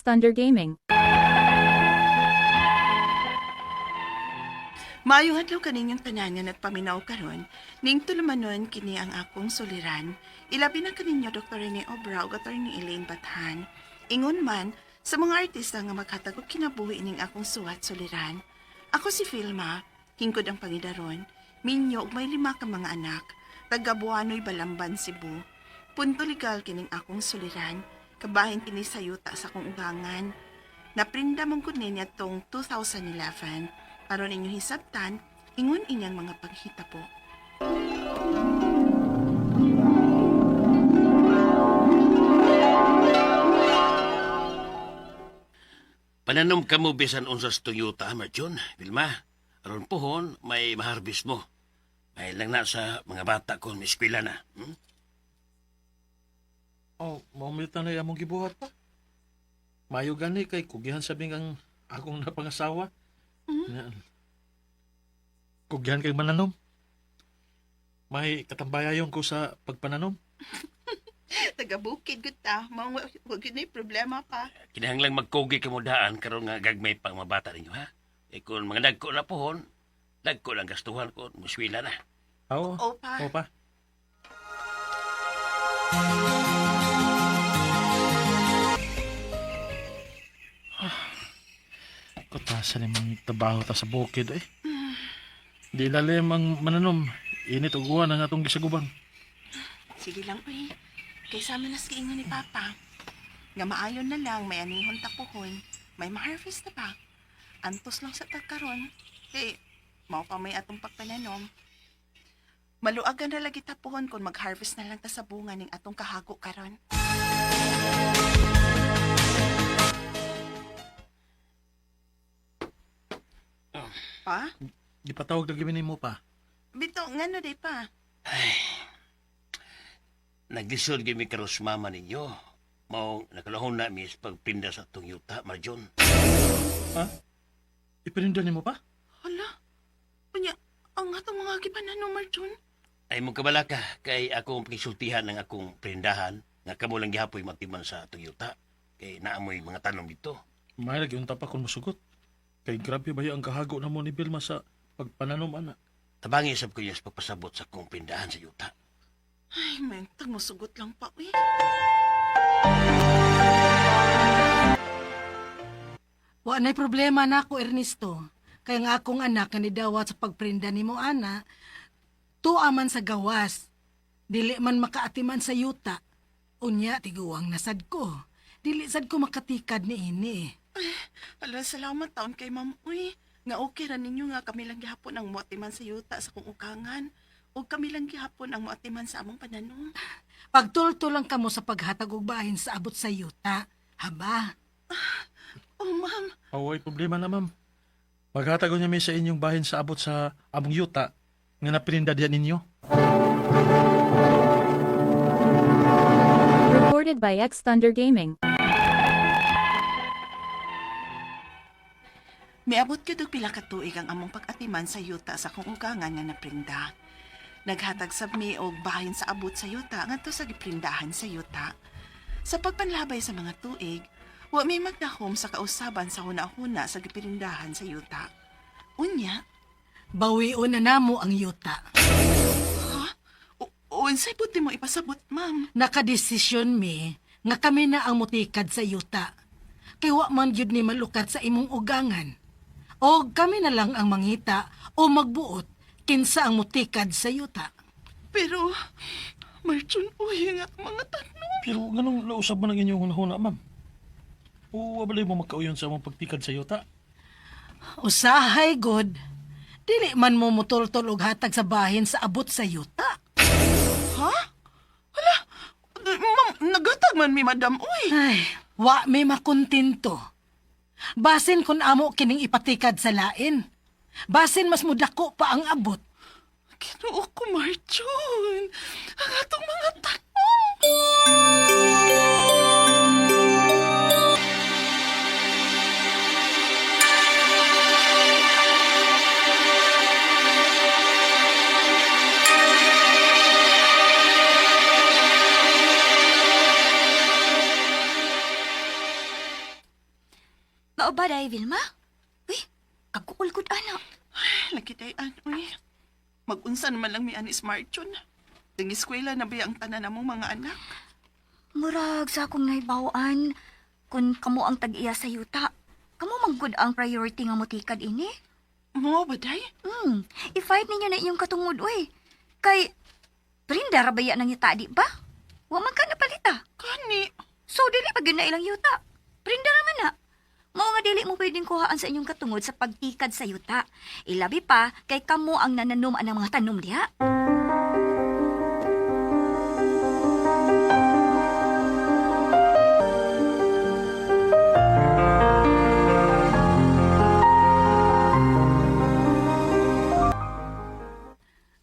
X Thunder Gaming. Maayong adlaw kaninyong tanan nga nagpaminaw karon, ning tulumanon kini ang akong suliran. Ilabi na kaninyo Dr. Rene Obra ug Attorney Elaine Bathan. Ingon man sa mga artista nga maghatag og kinabuhi ning akong suwat suliran. Ako si Filma, hingkod ang pangidaron, minyo ug may lima ka mga anak, taga Buanoy, Balamban, Cebu. Punto legal kining akong suliran, kabahin kini sa yuta sa akong ugangan. Naprinda man gud niya tong 2011. Aron inyong hisabtan, ingon inyang mga paghita po. Pananom ka mo bisan unsa sa Toyota, Marjon, Vilma. Aron pohon, may maharbis mo. May lang na sa mga bata kon may eskwela na. Hmm? Oh, maumit na among gibuhat pa. Mayo gani kay kugihan sabing ang akong napangasawa. Mm. Kugihan kay mananom. May katambayayon ko sa pagpananom. Taga bukid gud ta, mao wag gyud nay problema pa. Kinahanglang magkugi ka mo daan karon nga gagmay pa ang mga bata ninyo, ha? E kung mga dagko na pohon, dagko lang gastuhan ko, muswila na. Oo. O pa. Oo pa. Kutasan yung trabaho ta sa bukid eh. Di lalim ang mananom. Init og uwan ang atong gisaguban. Sige lang uy. Kay sa amin nas giingon ni Papa. Nga maayon na lang may anihon tapuhon, may ma-harvest na ba? Antos lang sa tagkaron. Kay mao pa may atong pagpananom. Maluagan na lagi tapuhon kung mag-harvest na lang ta sa bunga ning atong kahago karon. Pa? Gipatawag lagi mo pa. Bito, ngano day pa? Naglisod gyud mi karon sa mama ninyo. Mao nakalahon na mi sa pagpinda sa atong yuta, Marjon. Ha? Ipininda nimo pa? Hala, unya, ang atong mga gipananom, Marjun. Ay mo kabalaka kay akong pakisultihan ng akong prindahan nga kamo lang gihapoy matiman sa atong yuta. Kay naamoy mga tanom dito. May lagi unta pa kung musugot. Kay grabe ba ang kahago na mo ni Vilma sa pagpananom ana. Tabangi sab ko niya sa pagpasabot sa akong prindahan sa yuta. Ay, mentag, musugot lang pa, uy. Wa na'y problema nako Ernesto. Kaya nga akong anak nga nidawat sa pagprinda nimo ana, tuwa man sa gawas. Dili man makaatiman sa yuta. Unya tiguang nasad ko. Dili sad ko makatikad ni ini. Ala, salamat taon kay ma'am, uy. Nga okay ra ninyo nga kami lang gihapon ang moatiman sa yuta sa kong ukangan. O kami lang gihapon ang moatiman sa among pananom. Pagtultol lang kamo sa paghatag og bahin sa abot sa yuta. Haba, Oh, ma'am. Oo, ay problema na ma'am. Maghatag niya mi sa inyong bahin sa abot sa among yuta nga napininda diyan ninyo. Recorded by X Thunder Gaming. Miabot gyud og pila ka tuig ang among pag-atiman sa yuta sa akong ugangan nga naprinda. Naghatag sab mi og bahin sa abot sa yuta ngadto sa giprindahan sa yuta. Sa pagpanlabay sa mga tuig, wa mi magdahom sa kausaban sa huna-huna sa giprindahan sa yuta. Unya, bawion na namo ang yuta. ha? Unsay buti mo ipasabot, ma'am? Nakadesisyon mi nga kami na ang mutikad sa yuta. Kay wa man gyud ni malukat sa imong ugangan. O kami na lang ang mangita o magbuot kinsa ang mutikad sa yuta. Pero, Marchon, uy, ang atong mga tanong. Pero ganong lausab man ang inyong hunahuna, ma'am. Oo, abalay mo magkauyon sa among pagtikad sa yuta. Usahay god, dili man mo mutultol og hatag sa bahin sa abot sa yuta. Ha? Hala, ma'am, nagatag man mi, madam, uy. Ay, wa mi makontento. Basin kun amo kining ipatikad sa lain. Basin mas mudako pa ang abot. Ginoo ko, Marchon. Ang atong mga tanong. Mao ba day, Vilma? Uy, kaguol gud ana. Lagi day an, uy. Mag-unsa naman lang mi ani Marchon. Dang eskwela na ba ang tanan namong mga anak? Murag sa akong nahibaw-an, kung kamo ang tag-iya sa yuta, kamo man gud ang priority nga motikad ini. Mo ba day? I-fight ninyo na inyong katungod, uy. Kay, prinda ra baya ng yuta, di ba? Wa man ka napalita. Kani. So, dili pa gyud na ilang yuta. Prinda ra man na. Mao nga dili mo pwedeng kuhaan sa inyong katungod sa pagtikad sa yuta. Ilabi pa kay kamo ang nananom anang mga tanom diha.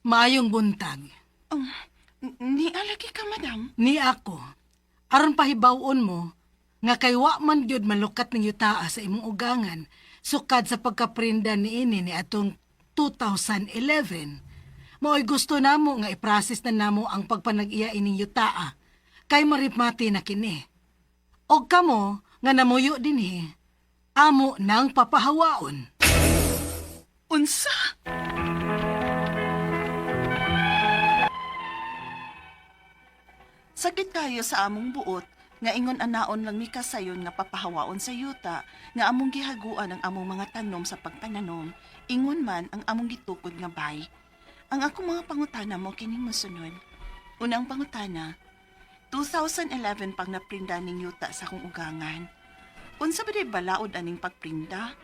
Maayong buntag. Ni alagi ka, madam. Ni ako, aron pahibaw-on mo, nga kay wa man gyud malukat ning yutaa sa imong ugangan, sukad sa pagkaprinda niini ni atong 2011. Mao'y gusto namo nga i-process na namo ang pagpanag-iya ining yutaa, kay maripmati na kini. Og kamo nga namuyo dinhi, amo nang papahawaon. Unsa? Sakit kayo sa among buot nga ingon anaon lang mi kasayon nga papahawaon sa yuta nga among gihaguan ang among mga tanom sa pagpananom, ingon man ang among gitukod nga bay. Ang akong mga pangutana mo kining mosunod. Unang pangutana, 2011 pang naprinda ning yuta sa akong ugangan. Unsa ba di balaod aning pagprinda?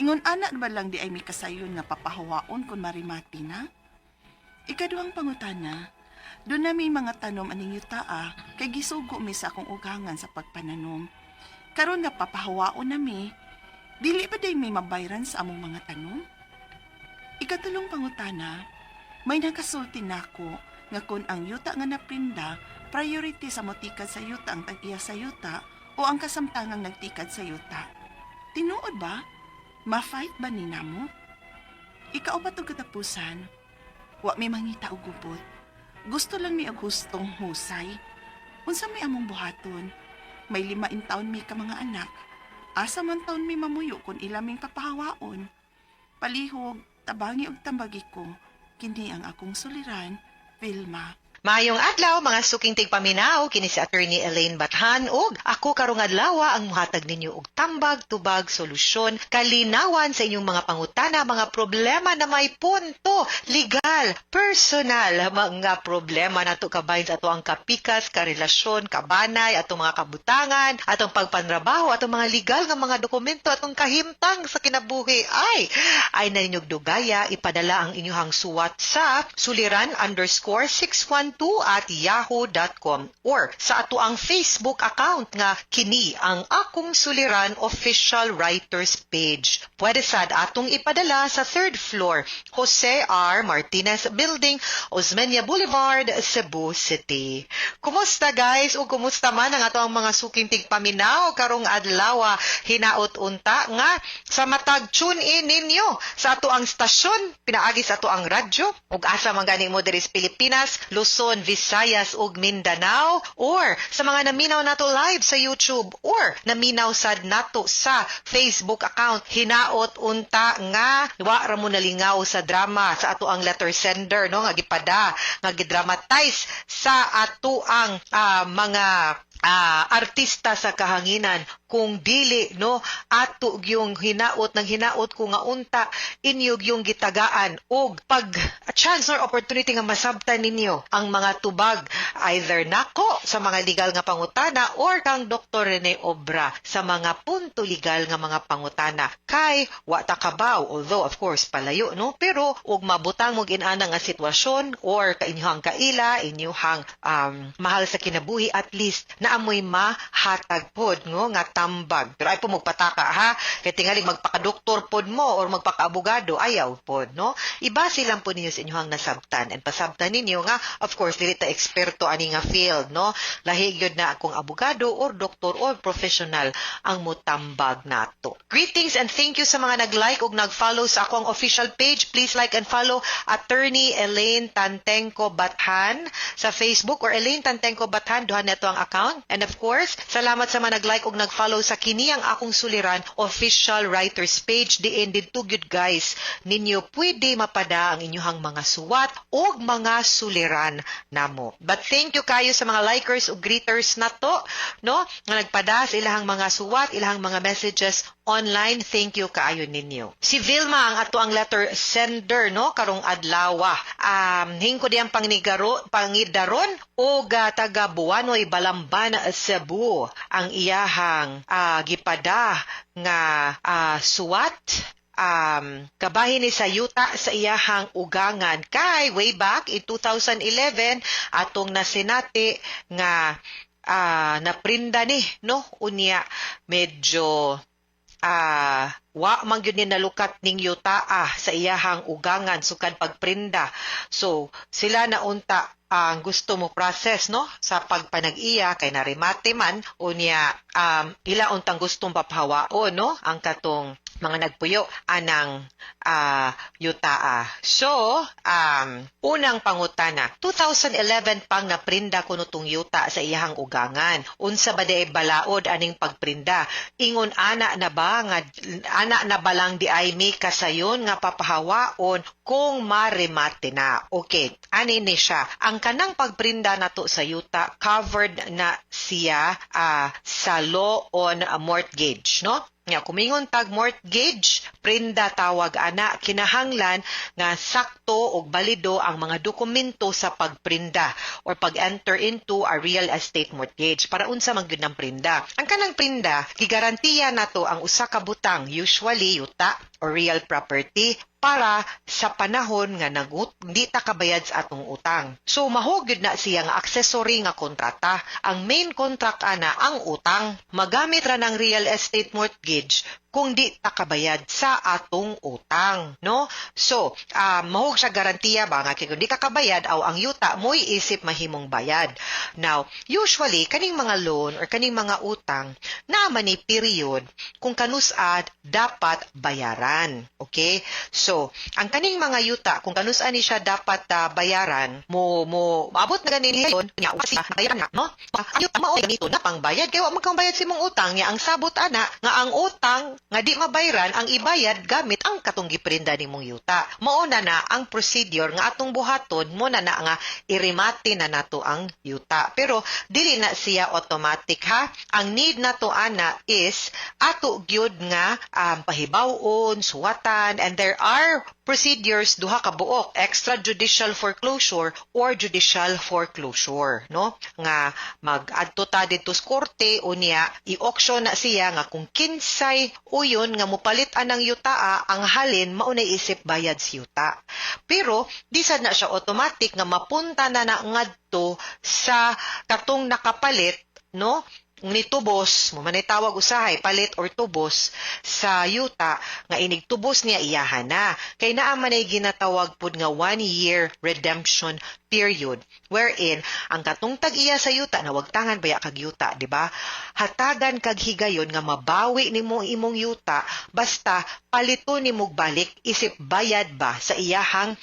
Ingon ana ba lang di ay may kasayon nga papahawaon kung marimati na? Ikaduhang pangutana, doon na may mga tanom aning yutaa kay gisugo mi sa akong ugangan sa pagpananom. Karon nga papahawaon na mi, dili ba day may mabayran sa among mga tanom? Ikatulong pangutana, may nakasulti nako nga kung ang yuta nga naprinda, priority sa motikad sa yuta ang tag-iya sa yuta o ang kasamtangang nagtikad sa yuta. Tinuod ba? Ma-fight ba ni namo? Ikaw ba itong katapusan? Wa may mangita og gubot. Gusto lang mi og hustong husay. Unsa may among buhaton? May 5 in taon mi ka mga anak. Asa man taon mi mamuyo kung ilaming papahawaon. Palihog, tabangi og tambagi ko. Kini ang akong suliran, Vilma. Maayong adlaw mga suking tigpaminaw, kini si Attorney Elaine Bathan ug ako karong adlaw ang muhatag ninyo og tambag, tubag, solusyon, kalinawan sa inyong mga pangutana, mga problema na may punto, legal, personal, mga problema nato kabahin sa ato ang kapikas, karelasyon, kabanay, atong mga kabutangan, atong pagpanrabaho, atong mga legal nga mga dokumento, atong kahimtang sa kinabuhi. Ay, ay na ninyog dugaya, ipadala ang inyong suwat sa suliran_612@yahoo.com or sa ato ang Facebook account nga kini ang Akong Suliran Official Writers Page. Pwede sad atong ipadala sa third floor, Jose R. Martinez Building, Osmeña Boulevard, Cebu City. Kumusta guys? O kumusta man ang ato ang mga suking tigpaminaw karong adlaw, hinaot unta nga sa matag tune in ninyo sa ato ang stasyon pinaagi sa ato ang radyo ug asa man gani mo diri sa Pilipinas, Luzon, Visayas ug Mindanao, or sa mga naminaw nato live sa YouTube or naminaw sad nato sa Facebook account. Hinaot unta nga wa ra mo nalingaw sa drama sa ato ang letter sender, no, nga gipada nga gidramatize sa ato ang mga artista sa kahanginan. Kung dili, no, ato gyung hinaot ng hinaot ko nga unta inyo gyung gitagaan og pag chance or opportunity nga masabtan ninyo ang mga tubag either nako sa mga legal nga pangutana or kang Dr. Rene Obra sa mga punto legal nga mga pangutana, kay wa ta kabaw, although of course palayo, no, pero og mabutang mo inana nga sitwasyon or ka inyuhang kaila, inyuhang mahal sa kinabuhi, at least naamoy mahatag pod, no, nga tambag. Pero ay po magpataka ha, kay tingali magpakadoktor pod mo or magpakaabogado, ayaw pod, no. Iba silang po ninyo sa inyuhang nasabtan and pasabtan ninyo nga of course dili ta eksperto nato ani nga field, no? Lahi gyud na akong abogado or doktor or professional ang mutambag nato. Greetings and thank you sa mga nag-like ug nag-follow sa akong official page. Please like and follow Attorney Elaine Tantengco Bathan sa Facebook or Elaine Tantengco Bathan, duha neto ang account. And of course, salamat sa mga nag-like ug nag-follow sa kini ang akong suliran official writers page, diin didto gyud, guys, ninyo pwede mapada ang inyuhang mga suwat ug mga suliran namo. But thank you kayo sa mga likers ug greeters nato, no, nga nagpada sa ilahang mga suwat, ilahang mga messages online. Thank you kaayo ninyo. Si Vilma ang ato ang letter sender, no, karong adlaw. Hingko diyang pangnigaro pangidaron o taga Buanoy, Balamban, Cebu ang iyahang gipada nga suwat. Kabahin ni sa yuta sa iyahang ugangan kay way back in 2011 atong nasinati nga naprinda ni, no, unya medyo wa man gyud ni nalukat ning yuta sa iyahang ugangan sukad pagprinda. So sila na unta ang gusto mo process, no, sa pagpanag-iya kay narimate man. Unya ila untang gustong papahawaon, no, ang katong mga nagpuyo anang yutaa. So, unang pangutana, 2011 pang naprinda kuno tong yuta sa iyahang ugangan. Unsa ba diay balaod aning pagprinda? Ingon ana na ba nga ana na balang di ay may kasayon nga papahawaon kung maremate na? Okay, ani ni siya. Ang kanang pagprinda nato sa yuta, covered na siya sa law on mortgage, no? Nga kumingon tag mortgage, prinda tawag ana, kinahanglan nga sakto og balido ang mga dokumento sa pagprinda or pag-enter into a real estate mortgage. Para unsa man gyud ng prinda? Ang kanang prinda, gigarantiya nato ang usa ka butang, usually yuta or real property, para sa panahon nga nagut di ta kabayad sa atong utang. So mahog gyud na siya nga accessory nga kontrata. Ang main contract ana ang utang. Magamit ra ng real estate mortgage kung di ta kabayad sa atong utang, no? So, mahog siya garantiya ba nga kay kung di ka kabayad aw ang yuta mo'y isip mahimong bayad. Now, usually kaning mga loan or kaning mga utang naa man ni period kung kanus-a dapat bayaran. Okay? So, ang kaning mga yuta kung kanus-a ni siya dapat bayaran, mo mo maabot na gani yun, nya bayaran na, no? Ang yuta mao ganito na pangbayad kay wa man kang bayad sa imong utang nya ang sabot ana nga ang utang nga di mabayran ang ibayad gamit ang katong giprinda nimong yuta. Mao na na ang procedure nga atong buhaton mo na na nga irimate na nato ang yuta. Pero dili na siya automatic, ha. Ang need nato ana is ato gyud nga pahibaw-on, suwatan, and there are procedures, duha ka buok, extrajudicial foreclosure or judicial foreclosure, no, nga mag-adto ta didto sa korte, unya i-auction na siya nga kung kinsay uyon nga mopalit anang yutaa, ang halin mao na isip bayad sa yuta. Pero di sad na siya automatic nga mapunta na na ngadto sa katong nakapalit, no, ni tubos mo man tawag usahay palit or tubos sa yuta, nga inig tubos niya iyahan na, kay naa man ay ginatawag pud nga 1 year redemption period wherein ang katong tag-iya sa yuta, nawagtangan baya kag yuta, di ba, hatagan kag higayon nga mabawi nimo ang imong yuta basta palito nimo balik isip bayad ba sa iyahang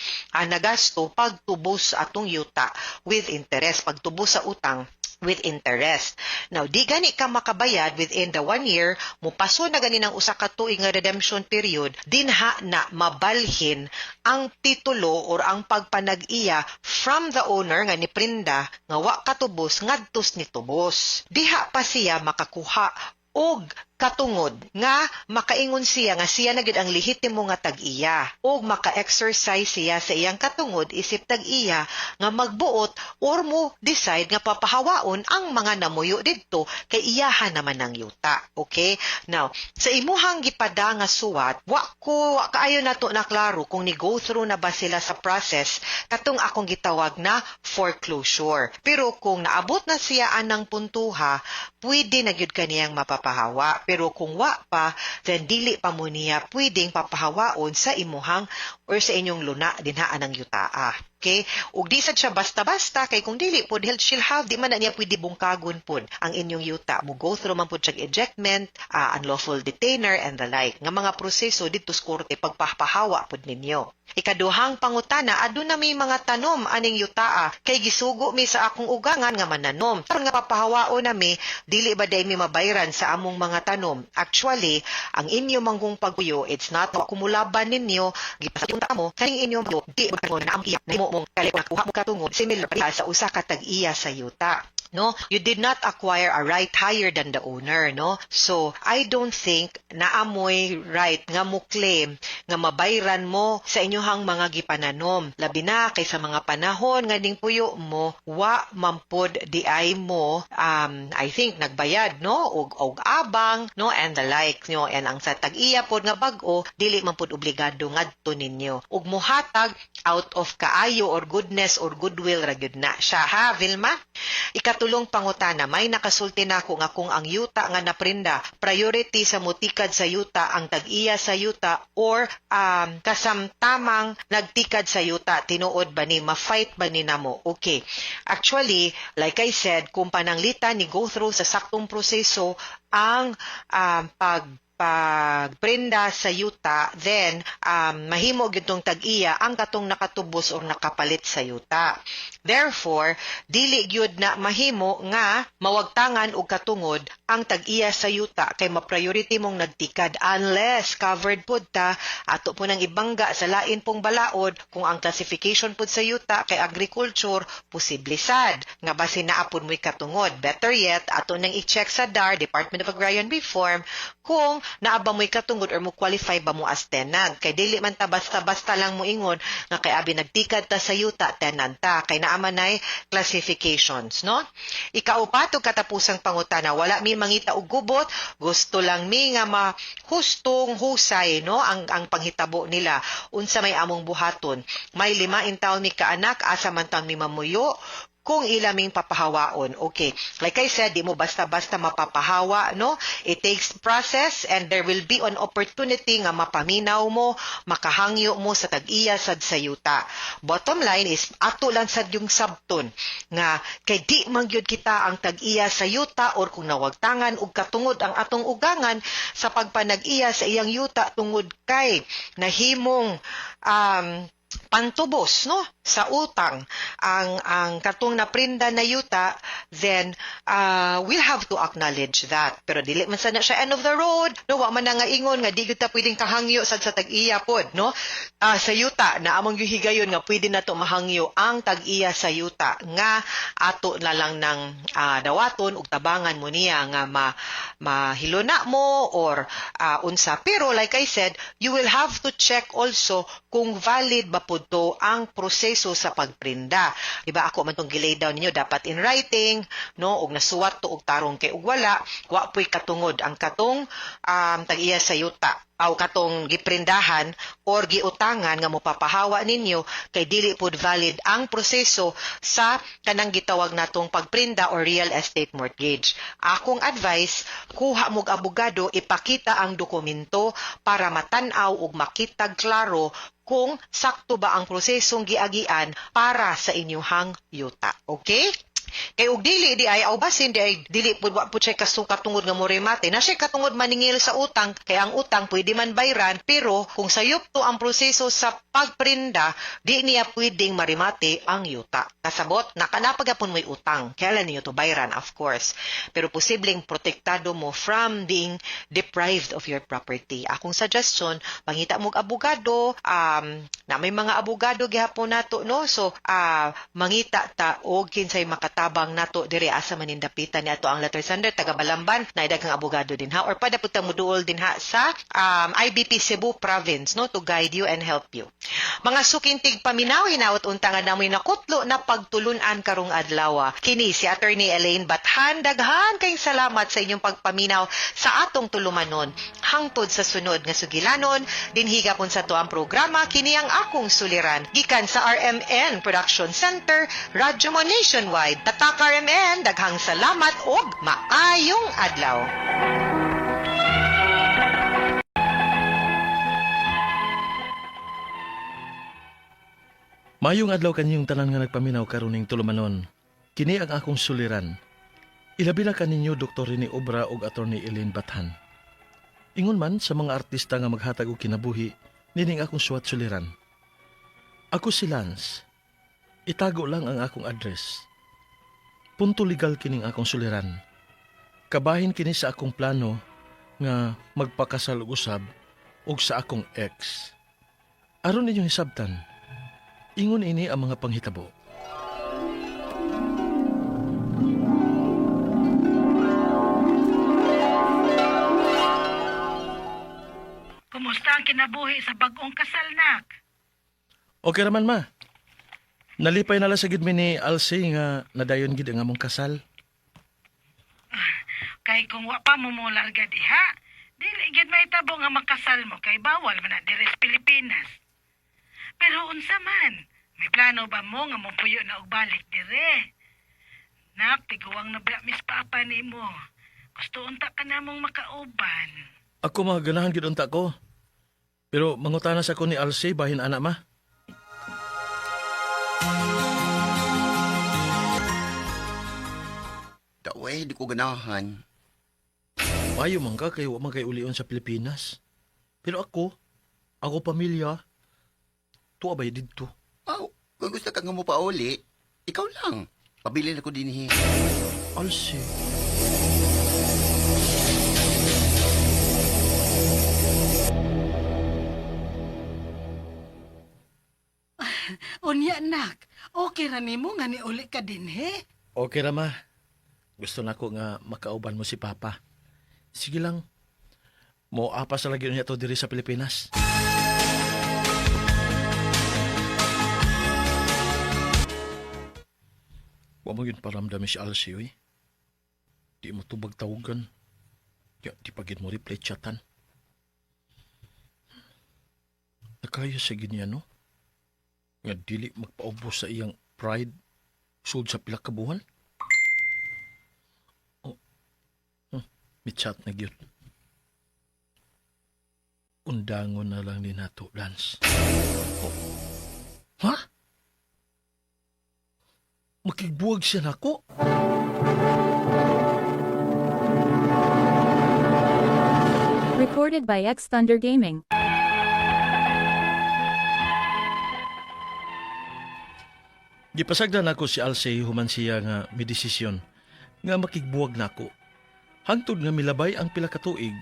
nagasto pagtubos sa atong yuta with interest, pagtubos sa utang with interest. Now, di gani ka makabayad within the 1 year, mupaso na gani ng usa ka tuig nga redemption period, dinha na mabalhin ang titulo or ang pagpanag-iya from the owner nga niprinda nga wa katubos ngadto sa nitubos. Diha pa siya makakuha og katungod nga makaingon siya nga siya na gyud ang lehitimo nga tag-iya ug maka-exercise siya sa iyang katungod isip tag-iya nga magbuot or mo decide nga papahawaon ang mga namuyo didto kay iyahan naman ang yuta. Okay? Now, sa imuhang gipada nga suwat, wa ko wa kaayo nato na klaro kung ni go through na ba sila sa process katong akong gitawag na foreclosure. Pero kung naabot na siya anang puntuha, pwede na gyud kaniyang mapapahawa. Pero kung wa pa, then dili pa mo niya pwedeng papahawaon sa imuhang or sa inyong luna dinha anang yutaa. Okay? Ug di sad siya basta-basta kay kung dili pod she'll have di man na niya pwede bungkagon pod ang inyong yuta. Mo go through man pod siya ejectment, unlawful detainer and the like. Nga mga proseso didto sa korte pagpapahawa pod ninyo. Ikaduhang pangutana, aduna may mga tanom aning yutaa kay gisugo mi sa akong ugangan nga mananom. Karon nga papahawao na mi, dili ba day mi mabayran sa among mga tanom? Actually, ang inyo manggong pagpuyo, it's not kumulaban ninyo, gipasayunta mo, kaning inyong puyo, di ba na ang iya, na imo mong kali nakuha mo katungod, similar pa sa usa ka tag-iya sa yuta. No, you did not acquire a right higher than the owner, no? So, I don't think naamoy right nga mo claim nga mabayran mo sa inyohang mga gipananom. Labi na kay sa mga panahon nga ning puyo mo, wa mampod di ay mo I think nagbayad, no, og abang, no, and the like, no, and ang sa tag-iya pod nga bag-o dili man pod obligado ngadto ninyo. Ug mohatag out of kaayo or goodness or goodwill ra gyud na siya, ha, Vilma? Ikatulong pangutana, may nakasulti nako nga kung ang yuta nga naprinda, priority sa mutikad sa yuta ang tag-iya sa yuta or kasamtamang nagtikad sa yuta, tinuod ba ni, ma-fight ba ni namo? Okay. Actually, like I said, kung pananglitan ni go through sa saktong proseso ang pagprenda sa yuta, then mahimo gyud tong tag-iya ang katong nakatubos or nakapalit sa yuta. Therefore, dili gyud na mahimo nga mawagtangan og katungod ang tag-iya sa yuta kay ma-priority mong nagtikad unless covered pud ta ato po nang ibangga sa lain pong balaod kung ang classification pud sa yuta kay agriculture, posible sad nga basin naa pud mo'y katungod. Better yet, ato nang i-check sa DAR, Department of Agrarian Reform, kung naa ba mo'y katungod or mo qualify ba mo as tenant. Kay dili man ta basta-basta lang moingon nga kay abi nagtikad ta sa yuta, tenant ta, kay naa man ay classifications, no? Ikaupat ug katapusang pangutana, wala mi mangita og gubot, gusto lang mi nga mahustong husay, no, ang panghitabo nila. Unsa may among buhaton? May 5 intawon mi kaanak, asa man taon mi mamuyo kung ilaming papahawaon. Okay. Like I said, di mo basta-basta mapapahawa, no? It takes process and there will be an opportunity nga mapaminaw mo, makahangyo mo sa tag-iya sad sa yuta. Bottom line is, ato lang sad yung sabton nga kay di man gyud kita ang tag-iya sa yuta or kung nawagtangan og katungod ang atong ugangan sa pagpanag-iya sa iyang yuta tungod kay nahimong pantubos, no, sa utang ang katong naprinda na yuta, then we'll have to acknowledge that. Pero dili man sana siya end of the road, no, wa man na nga ingon nga di gyud ta pwedeng kahangyo sad sa tag-iya pod, no, sa yuta na among gihigayon nga pwede na to mahangyo ang tag-iya sa yuta nga ato na lang nang dawaton ug tabangan mo niya nga mahiluna mo or unsa. Pero like I said, you will have to check also kung valid ba pud to ang proseso sa pagprinda. Diba ako man tong gilay down ninyo, dapat in writing, no, ug nasuwat to og tarong, kay ug wala, wa puy katungod ang katong tag-iya sa yuta aw katong giprindahan or giutangan nga mopapahawa ninyo kay dili pud valid ang proseso sa kanang gitawag natong pagprinda or real estate mortgage. Akong advice, kuha mog abogado, ipakita ang dokumento para matan-aw ug makitag klaro kung sakto ba ang prosesong giagian para sa inyuhang yuta. Okay? Kay og dili di ay aw basin di ay dili pud wa pud siya katungod nga moremate. Na siya katungod maningil sa utang kay ang utang pwede man bayran, pero kung sayop to ang proseso sa pagprinda, di niya pwedeng marimate ang yuta. Kasabot, nakanapagapon mo'y utang. Kailan niyo to bayran, of course. Pero posibleng protektado mo from being deprived of your property. Akong suggestion, pangita mo og abogado, na may mga abogado gihapon nato, no? So, mangita ta og kinsay makatabang nato dire asa manindapitan ni ato ang letter sender taga Balamban na daghang abogado din ha, or pada pud ta moduol din ha sa IBP Cebu Province, no, to guide you and help you. Mga suking tigpaminaw, hinaot unta nga namoy nakutlo na pagtulun-an karong adlaw. Kini si Attorney Elaine Bathan, daghan kayong salamat sa inyong pagpaminaw sa atong tulumanon. Hangtod sa sunod nga sugilanon, dinhiga pun sa to ang programa kini ang akong suliran gikan sa RMN Production Center, Radyo Mo Nationwide. Tatak RMN, daghang salamat og maayong adlaw. Mayong adlaw kanyong tanan nga nagpaminaw karon ning tulumanon. Kini ang akong suliran. Ilabi na kaninyo Dr. Rene Obra ug Attorney Elaine Bathan. Ingon man sa mga artista nga maghatag og kinabuhi, nining akong suwat suliran. Ako si Lance. Itago lang ang akong address. Punto legal kining akong suliran. Kabahin kini sa akong plano nga magpakasal og usab ug sa akong ex. Aron ninyong hisabtan, ingon ini ang mga panghitabo. Kumusta ang kinabuhi sa bagong kasal, nak? Okay raman ma. Nalipay na lang sa gid mi ni Alcy nga nadayon gid ang among kasal. Kay kung wa pa mo molarga diha, dili gid mahitabo nga makasal mo kay bawal man na diri sa Pilipinas. Pero unsa man, may plano ba mo nga mopuyo na og balik dire? Nak, tiguang na ba mis papa nimo. Gusto unta ka namong makauban. Ako ma ganahan gid unta ko. Pero mangutana sa ko ni Alcy bahin ana ma. Dawe, di ko ganahan. Maayo man ka kay wa man kay ulion sa Pilipinas. Pero ako, ako pamilya, tuwa bay didto. Aw, kung gusto ka nga mo pauli, ikaw lang. Pabilin ako dinhi. Alcy. Unya nak, okay ra nimo nga niuli ka dinhi? Okay ra ma. Gusto na ko nga makauban mo si Papa. Sige lang. Mo apa sa lagi niya to diri sa Pilipinas. Wa mo yun paramdam si Alcy, oy. Di mo tubag tawagan. Ya, di pa gid mo reply chatan. Nakaya sa niya, no? Nga dili magpaubos sa iyang pride sud sa pila ka buwan. Oh. May chat na gyud. Undangon na lang ni nato, Lance. Oh. Ha? Makigbuwag siya nako? Recorded by X Thunder Gaming. Gipasagdan nako si Alce human siya nga may desisyon nga makigbuwag nako. Hangtod nga milabay ang pila ka tuig,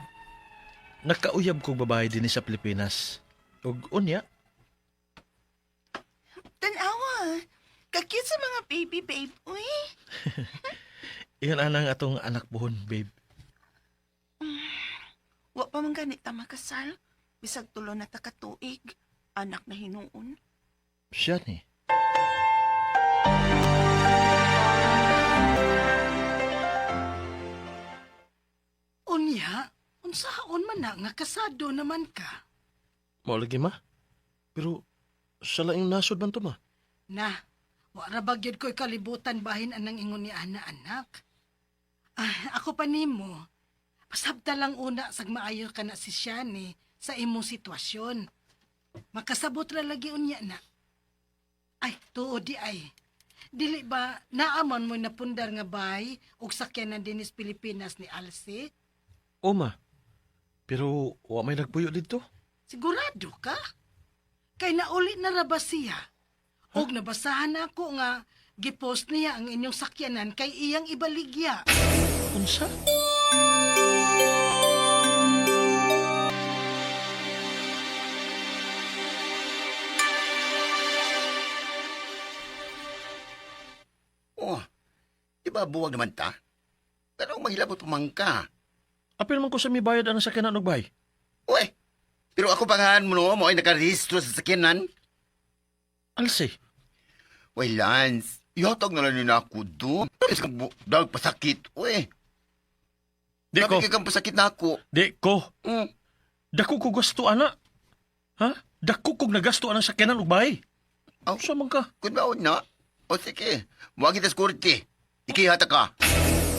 nakauyab kog babae dinhi sa Pilipinas. Ug unya, Tanawa, kakit sa mga baby babe, uy. iyon anang atong anak buhon, babe. Wa pa man ganit ta makasal. Bisag tulo na ta katuig. Anak na hinuon. Siya ni. Unya, unsaon man na nga kasado naman ka? Mao lagi ma. Pero sa laing nasod man to ma. Na, wa ra ba gyud ko'y kalibutan bahin anang ingon ni ana anak. Ah, ako pa nimo. Pasabta lang una sag maayo ka na si Shani sa imong sitwasyon. Makasabot ra lagi unya na. Ay, tuod di ay. Dili ba naamon mo napundar nga bay og sakyanan dinis Pilipinas ni Alcy? O ma. Pero wa may nagpuyo didto. Sigurado ka? Kay nauli na ra ba siya? Og nabasahan na ako nga gipost niya ang inyong sakyanan kay iyang ibaligya. Unsa? Oh, di ba buwag naman ta? Pero maghilabot pa man ka. Apil man ko sa mibayad ang sakyanan og bay. Uy, pero ako pangahan mo no, mo ay nakarehistro sa sakyanan. Alce, Uy, Lance, ihatag na lang nila ako doon. Dag pasakit, uy. di ko, Grabe kay kang pasakit na ako. di ko. Mm. Dako ko gasto ana. Ha? Dako kog nagasto ana sa sakyanan og bay. Aw. Unsa man ka? Kung baon na, o sige, muwag kita sa kurti. Ikihata ka.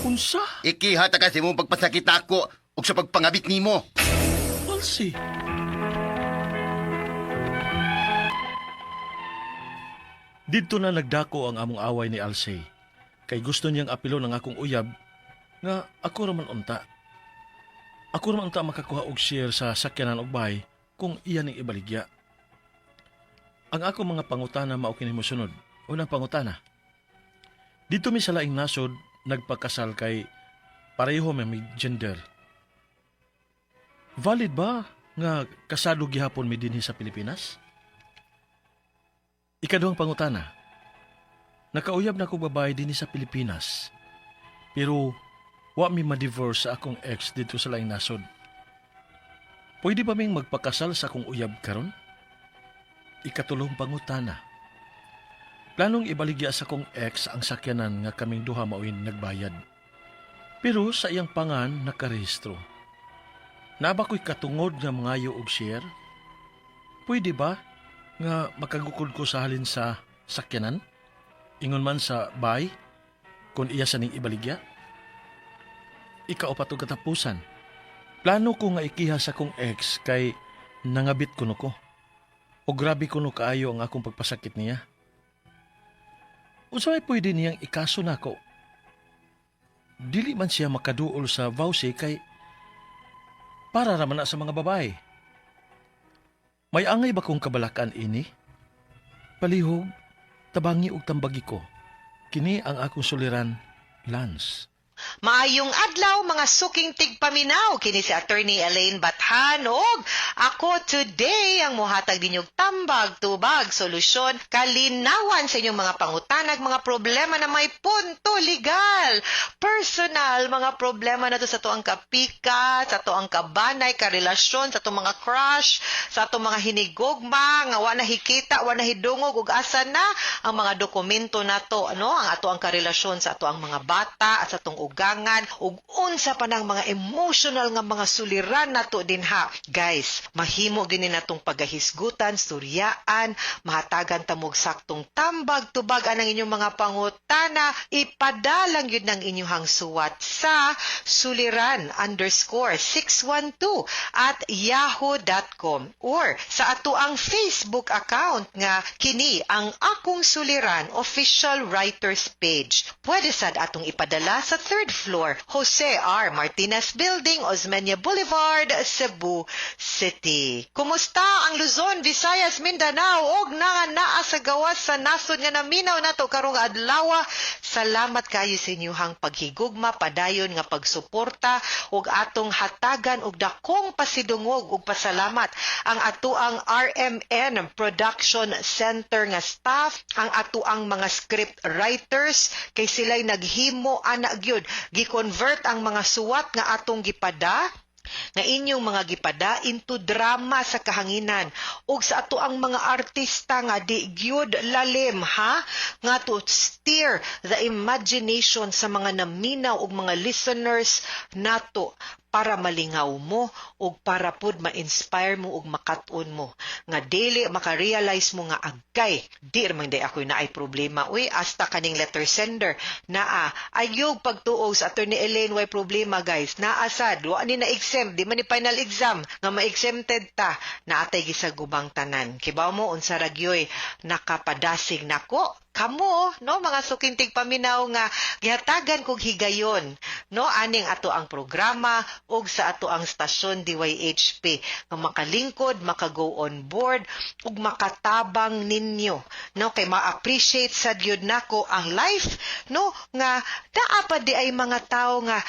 Unsa? Ikihata ka sa imong pagpasakit na ako ug sa pagpangabit nimo. Alce. Didto na nagdako ang among away ni Alsey. Kay gusto niyang apilon ang akong uyab nga ako raman unta. Ako raman unta makakuha og share sa sakyanan og bahay kung iya ning ibaligya. Ang akong mga pangutana mao kini mosunod. Unang pangutana. Didto mi sa laing nasod nagpakasal kay pareho man may gender. Valid ba nga kasado gihapon mi dinhi sa Pilipinas? Ikaduhang pangutana. Nakauyab na ko babae dinhi sa Pilipinas. Pero wa mi ma-divorce sa akong ex didto sa laing nasod. Pwede ba ming magpakasal sa akong uyab karon? Ikatulong pangutana. Planong ibaligya sa akong ex ang sakyanan nga kaming duha mao'y nagbayad. Pero sa iyang pangan nakarehistro. Naa ba ko'y katungod nga mangayo og share? Pwede ba nga makagukod ko sa halin sa sakyanan? Ingon man sa bay, kung iya sa ning ibaligya? Ikaupat ug katapusan. Plano ko nga ikiha sa akong ex kay nangabit kuno ko. O grabe kuno kaayo ang akong pagpasakit niya. Unsa may pwede niyang ikaso nako? Dili man siya makaduol sa VAWC kay para raman na sa mga babae. May angay ba kong kabalakan ini? Palihog, tabangi og tambagi ko. Kini ang akong suliran, Lance. Maayong adlaw, mga suking tigpaminaw, kini si Attorney Elaine Bathan og ako today ang mohatag ninyong tambag, tubag, solusyon, kalinawan sa inyong mga pangutanag, mga problema na may punto legal, personal, mga problema na to sa atoang kapika, sa atoang kabanay, karelasyon, sa atong mga crush, sa atong mga hinigugma, nga wa na hikita, wa na hidungog ug asa na ang mga dokumento nato, ano, ang atoang karelasyon sa atoang mga bata, at sa atong ugangan, ug unsa pa nang mga emotional nga mga suliran nato dinha. Guys, mahimo gini natong pagahisgutan, suryaan, mahatagan ta mo'g saktong tambag tubag anang inyong mga pangutana, ipadalang yun ng inyong suwat sa suliran_612@yahoo.com or sa atoang Facebook account nga kini ang Akong Suliran Official Writers Page. Pwede sad atong ipadala sa third floor, Jose R. Martinez Building, Osmeña Boulevard, Cebu City. Kumusta ang Luzon, Visayas, Mindanao og nga naa sa gawas sa nasod nga naminaw nato karong adlaw? Salamat kayo sa inyong paghigugma, padayon nga pagsuporta ug atong hatagan og dakong pasidungog ug pasalamat ang atoang RMN Production Center nga staff, ang atoang mga script writers kay sila'y naghimo ana gyud, gi-convert ang mga suwat nga atong gipada, nga inyong mga gipada, into drama sa kahanginan, ug sa atoang mga artista nga di gyud lalim ha, nga to steer the imagination sa mga naminaw ug mga listeners nato para malingaw mo ug para pud ma-inspire mo ug makat-on mo nga dili maka-realize mo nga agkay, di man day ako'y naay problema uy, hasta kaning letter sender naa ayog pagtuo sa Attorney Elaine, way problema, guys. Naa sad, wa ni na exempt, di man ni final exam nga ma-exempted ta. Naatay gisagubang tanan. Kibaw mo unsa ra gyoy nakapadasig nako? Kamo, no, mga suking tigpaminaw nga gihatagan kog higayon, no, aning atoang programa ug sa atoang stasyon DYHP nga makalingkod, makago on board ug makatabang ninyo, no, kay ma-appreciate sad gyud nako ang life, no, nga naa pa di ay mga tawo nga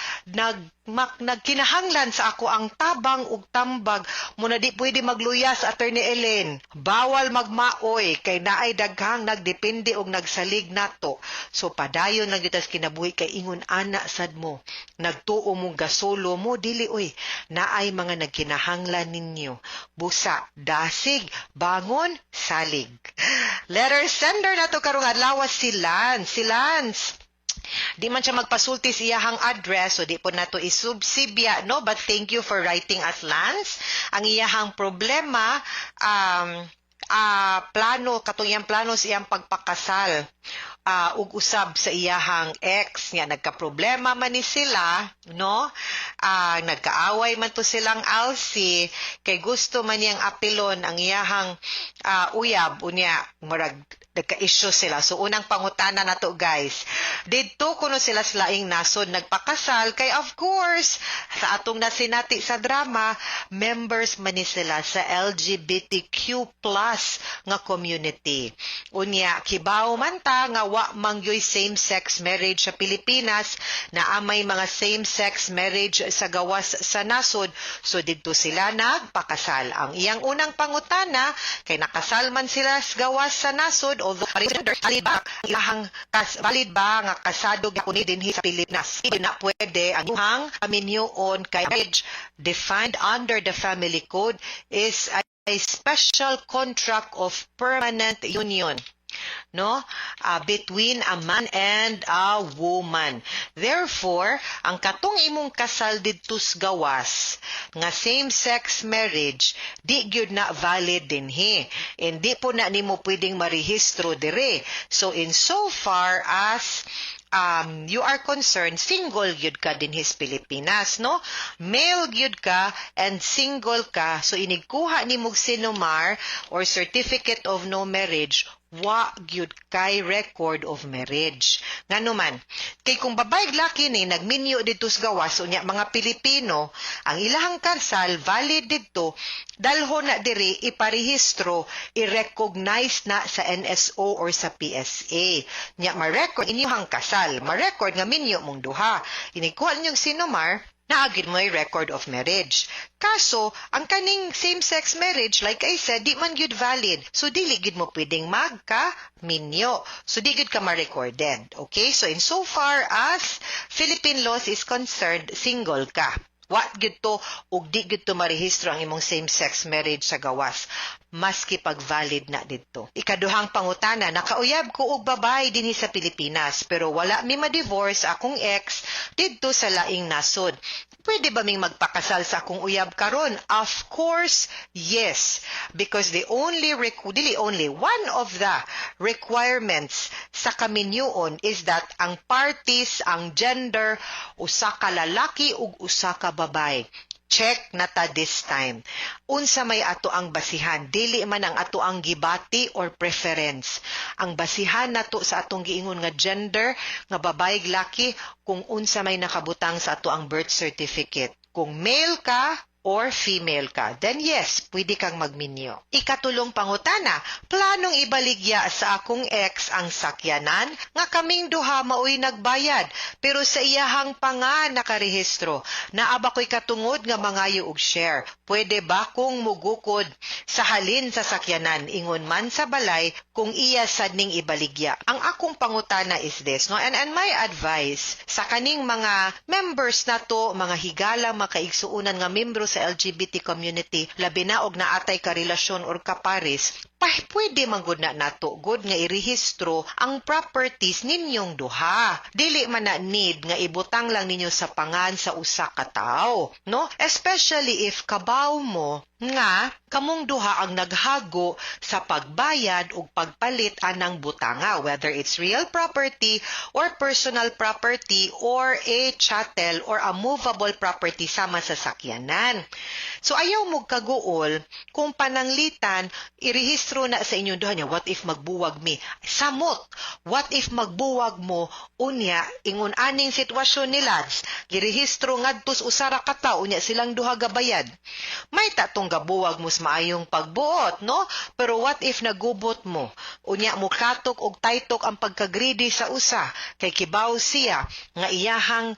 nagkinahanglan sa akoang tabang ug tambag mo na di pwede magluya sa Attorney Ellen. Bawal magmaoy kay naay daghang nagdepende og nagsalig nato. So padayon lang gyud tas kinabuhi kay ingon ana sad mo. Nagtuo mong gasolo mo, dili oy. Naay mga nagkinahanglan ninyo. Busa, dasig, bangon, salig. Letter sender nato karong adlaw si Lance. Si Lance, di man siya magpasulti sa iyahang address, so di po nato isubsibya, no? But thank you for writing us, Lance. Ang iyahang problema, plano, katong iyang plano sa iyang pagpakasal ug usab sa iyahang ex nga nagka-problema man ni sila, no? Nagkaaway man to silang Alsi kay gusto man niyang apilon ang iyahang uyab, unya murag Nagka-issue sila. So unang pangutana nato, guys. Didto kuno sila sa laing nasod nagpakasal kay, of course, sa atong nasinati sa drama, members man ni sila sa LGBTQ+ nga community. Unya kibaw man ta nga wa man gyoy same-sex marriage sa Pilipinas, na may mga same-sex marriage sa gawas sa nasod. So didto sila nagpakasal. Ang iyang unang pangutana, kay nakasal man sila sa gawas sa nasod, although valid ba ilahang kas, valid ba nga kasado gyapon ni dinhi sa Pilipinas? Hindi na pwede ang inyong kaminyoon kay marriage defined under the Family Code is a special contract of permanent union, no, between a man and a woman. Therefore, ang katong imong kasal didto sa gawas nga same-sex marriage, di gyud na valid dinhi. Hindi po na nimo pwedeng marehistro dire. So in so far as you are concerned, single gyud ka dinhi sa Pilipinas, no? Male gyud ka and single ka. So inigkuha nimo og CENOMAR or certificate of no marriage, wa gyud kay record of marriage. Ngano man, kay kung babae laki ni nagminyo didto sa gawas, unya mga Pilipino, ang ilahang kasal valid didto, dalho na diri, iparehistro, i-recognize na sa NSO or sa PSA. Nya ma-record inyong kasal, ma-record nga minyo mong duha. Inigkuha ninyong CENOMAR, naa gyud mo'y record of marriage. Kaso, ang kaning same-sex marriage, like I said, di man gyud valid. So, dili gyud mo pwedeng magka-minyo. So, di gyud ka ma-recorded. Okay? So, in so far as Philippine laws is concerned, single ka. Wa gyud to ug di gyud to marehistro ang imong same-sex marriage sa gawas maski pag valid na didto. Ikaduhang pangutana, nakauyab ko og babae dinhi sa Pilipinas pero wala mi ma-divorce akong ex didto sa laing nasod. Pwede ba ming magpakasal sa akong uyab karon? Of course, yes. Because the only dili only, one of the requirements sa kaminyoon is that ang parties, ang gender, usa ka lalaki ug usa ka babae. Check na ta this time. Unsa may ato ang basihan? Dili man ang ato ang gibati or preference. Ang basihan nato sa atong giingon nga gender nga babae, laki, kung unsa may nakabutang sa ato ang birth certificate. Kung male ka or female ka, then yes, pwede kang magminyo. Ikatulong pangutana, planong ibaligya sa akong ex ang sakyanan nga kaming duha maoy nagbayad, pero sa iyahang pangan nakarehistro. Naa ba ko'y katungod nga mangayo og share? Pwede ba kong mugukod sa halin sa sakyanan, ingon man sa balay, kung iya sad ning ibaligya? Ang akong pangutana is this, no? And my advice sa kaning mga members nato, mga higala, makaigsuunan nga membro sa LGBT community, labi na og naatay karelasyon or kapares, pa, pwede man gud na nato gud nga irehistro ang properties ninyong duha. Dili man na need nga ibutang lang ninyo sa pangan sa usa ka tawo, no? Especially if kabaw mo nga kamong duha ang naghago sa pagbayad ug pagpalit anang butanga, whether it's real property or personal property or a chattel or a movable property sama sa sakyanan. So ayaw mo kaguol kung pananglitan irehistro na sa inyong duha niya. What if magbuwag mi? Samot. What if magbuwag mo, unya ingon aning sitwasyon ni Lance, girehistro ngadto sa usa ra ka tawo, unya silang duha gabayad. May tatong gabuwag mo sa maayong pagbuot, no? Pero what if nagubot mo? Unya mo katok og taytok ang pagka-greedy sa usa kay kibaw siya nga iyahang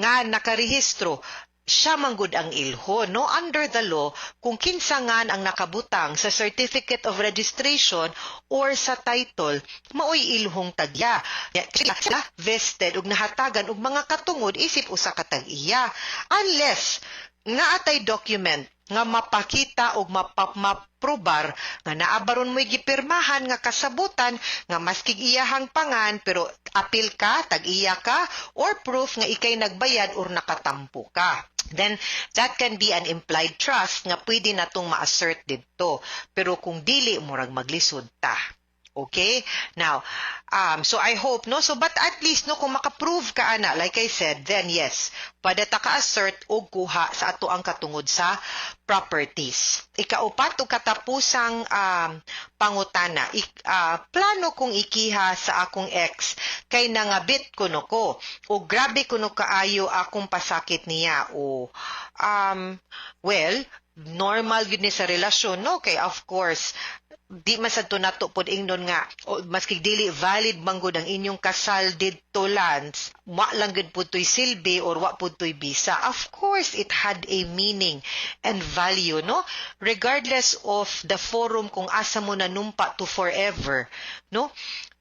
nga nakarehistro, siya manggod ang ilho, no? Under the law, kung kinsa ngan ang nakabutang sa certificate of registration or sa title, maoy ilhong tagya. Sila vested ug nahatagan og mga katungod isip usa ka tag-iya unless nga atay document nga mapakita og maprobar nga naa baron mo'y gipirmahan nga kasabutan nga maskig iyahang pangan pero apil ka, tag-iya ka, or proof nga ikay nagbayad or nakatampo ka. Then that can be an implied trust nga pwede natong ma-assert didto. Pero kung dili, murag maglisod ta. Okay? Now, so I hope, no? So, but at least, no, kung makaprove ka, ana, like I said, then yes, pwede ta ka-assert og kuha sa ato ang katungod sa properties. Ikaupat o katapusang pangutana, plano kong ikiha sa akong ex kay nangabit kuno ko o grabe kuno kaayo akong pasakit niya o well, normal gyud ni sa relasyon, no, kay of course di man sad to nato pod ingnon nga o, maski dili valid man gud ang inyong kasal didto, Lance, wa lang gud pud to'y silbi or wa pud to'y bisa. Of course it had a meaning and value, no, regardless of the forum kung asa mo nanumpa to forever, no.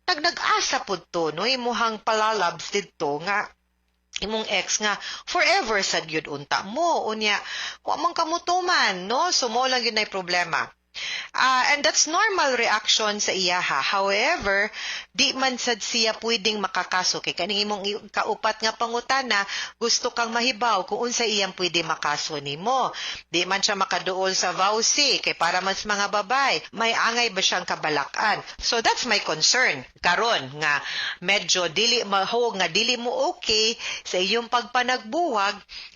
Nag-asa pud to, no, imuhang palalabs didto nga imong ex nga forever sad gyud unta mo. Unya wa man kamutuman, no, so mo lang gyud nay problema. And that's normal reaction sa iyaha. However, di man sad siya pwedeng makakaso kay kaning imong kaupat nga pangutana, gusto kang mahibaw kung unsa iyang pwede makaso nimo. Di man siya makaduol sa VAWC kay para man sa mga babay, may angay ba siyang kabalakan? So that's my concern karon nga medyo dili mahog nga dili mo okay sa iyong pagpanagbuwag.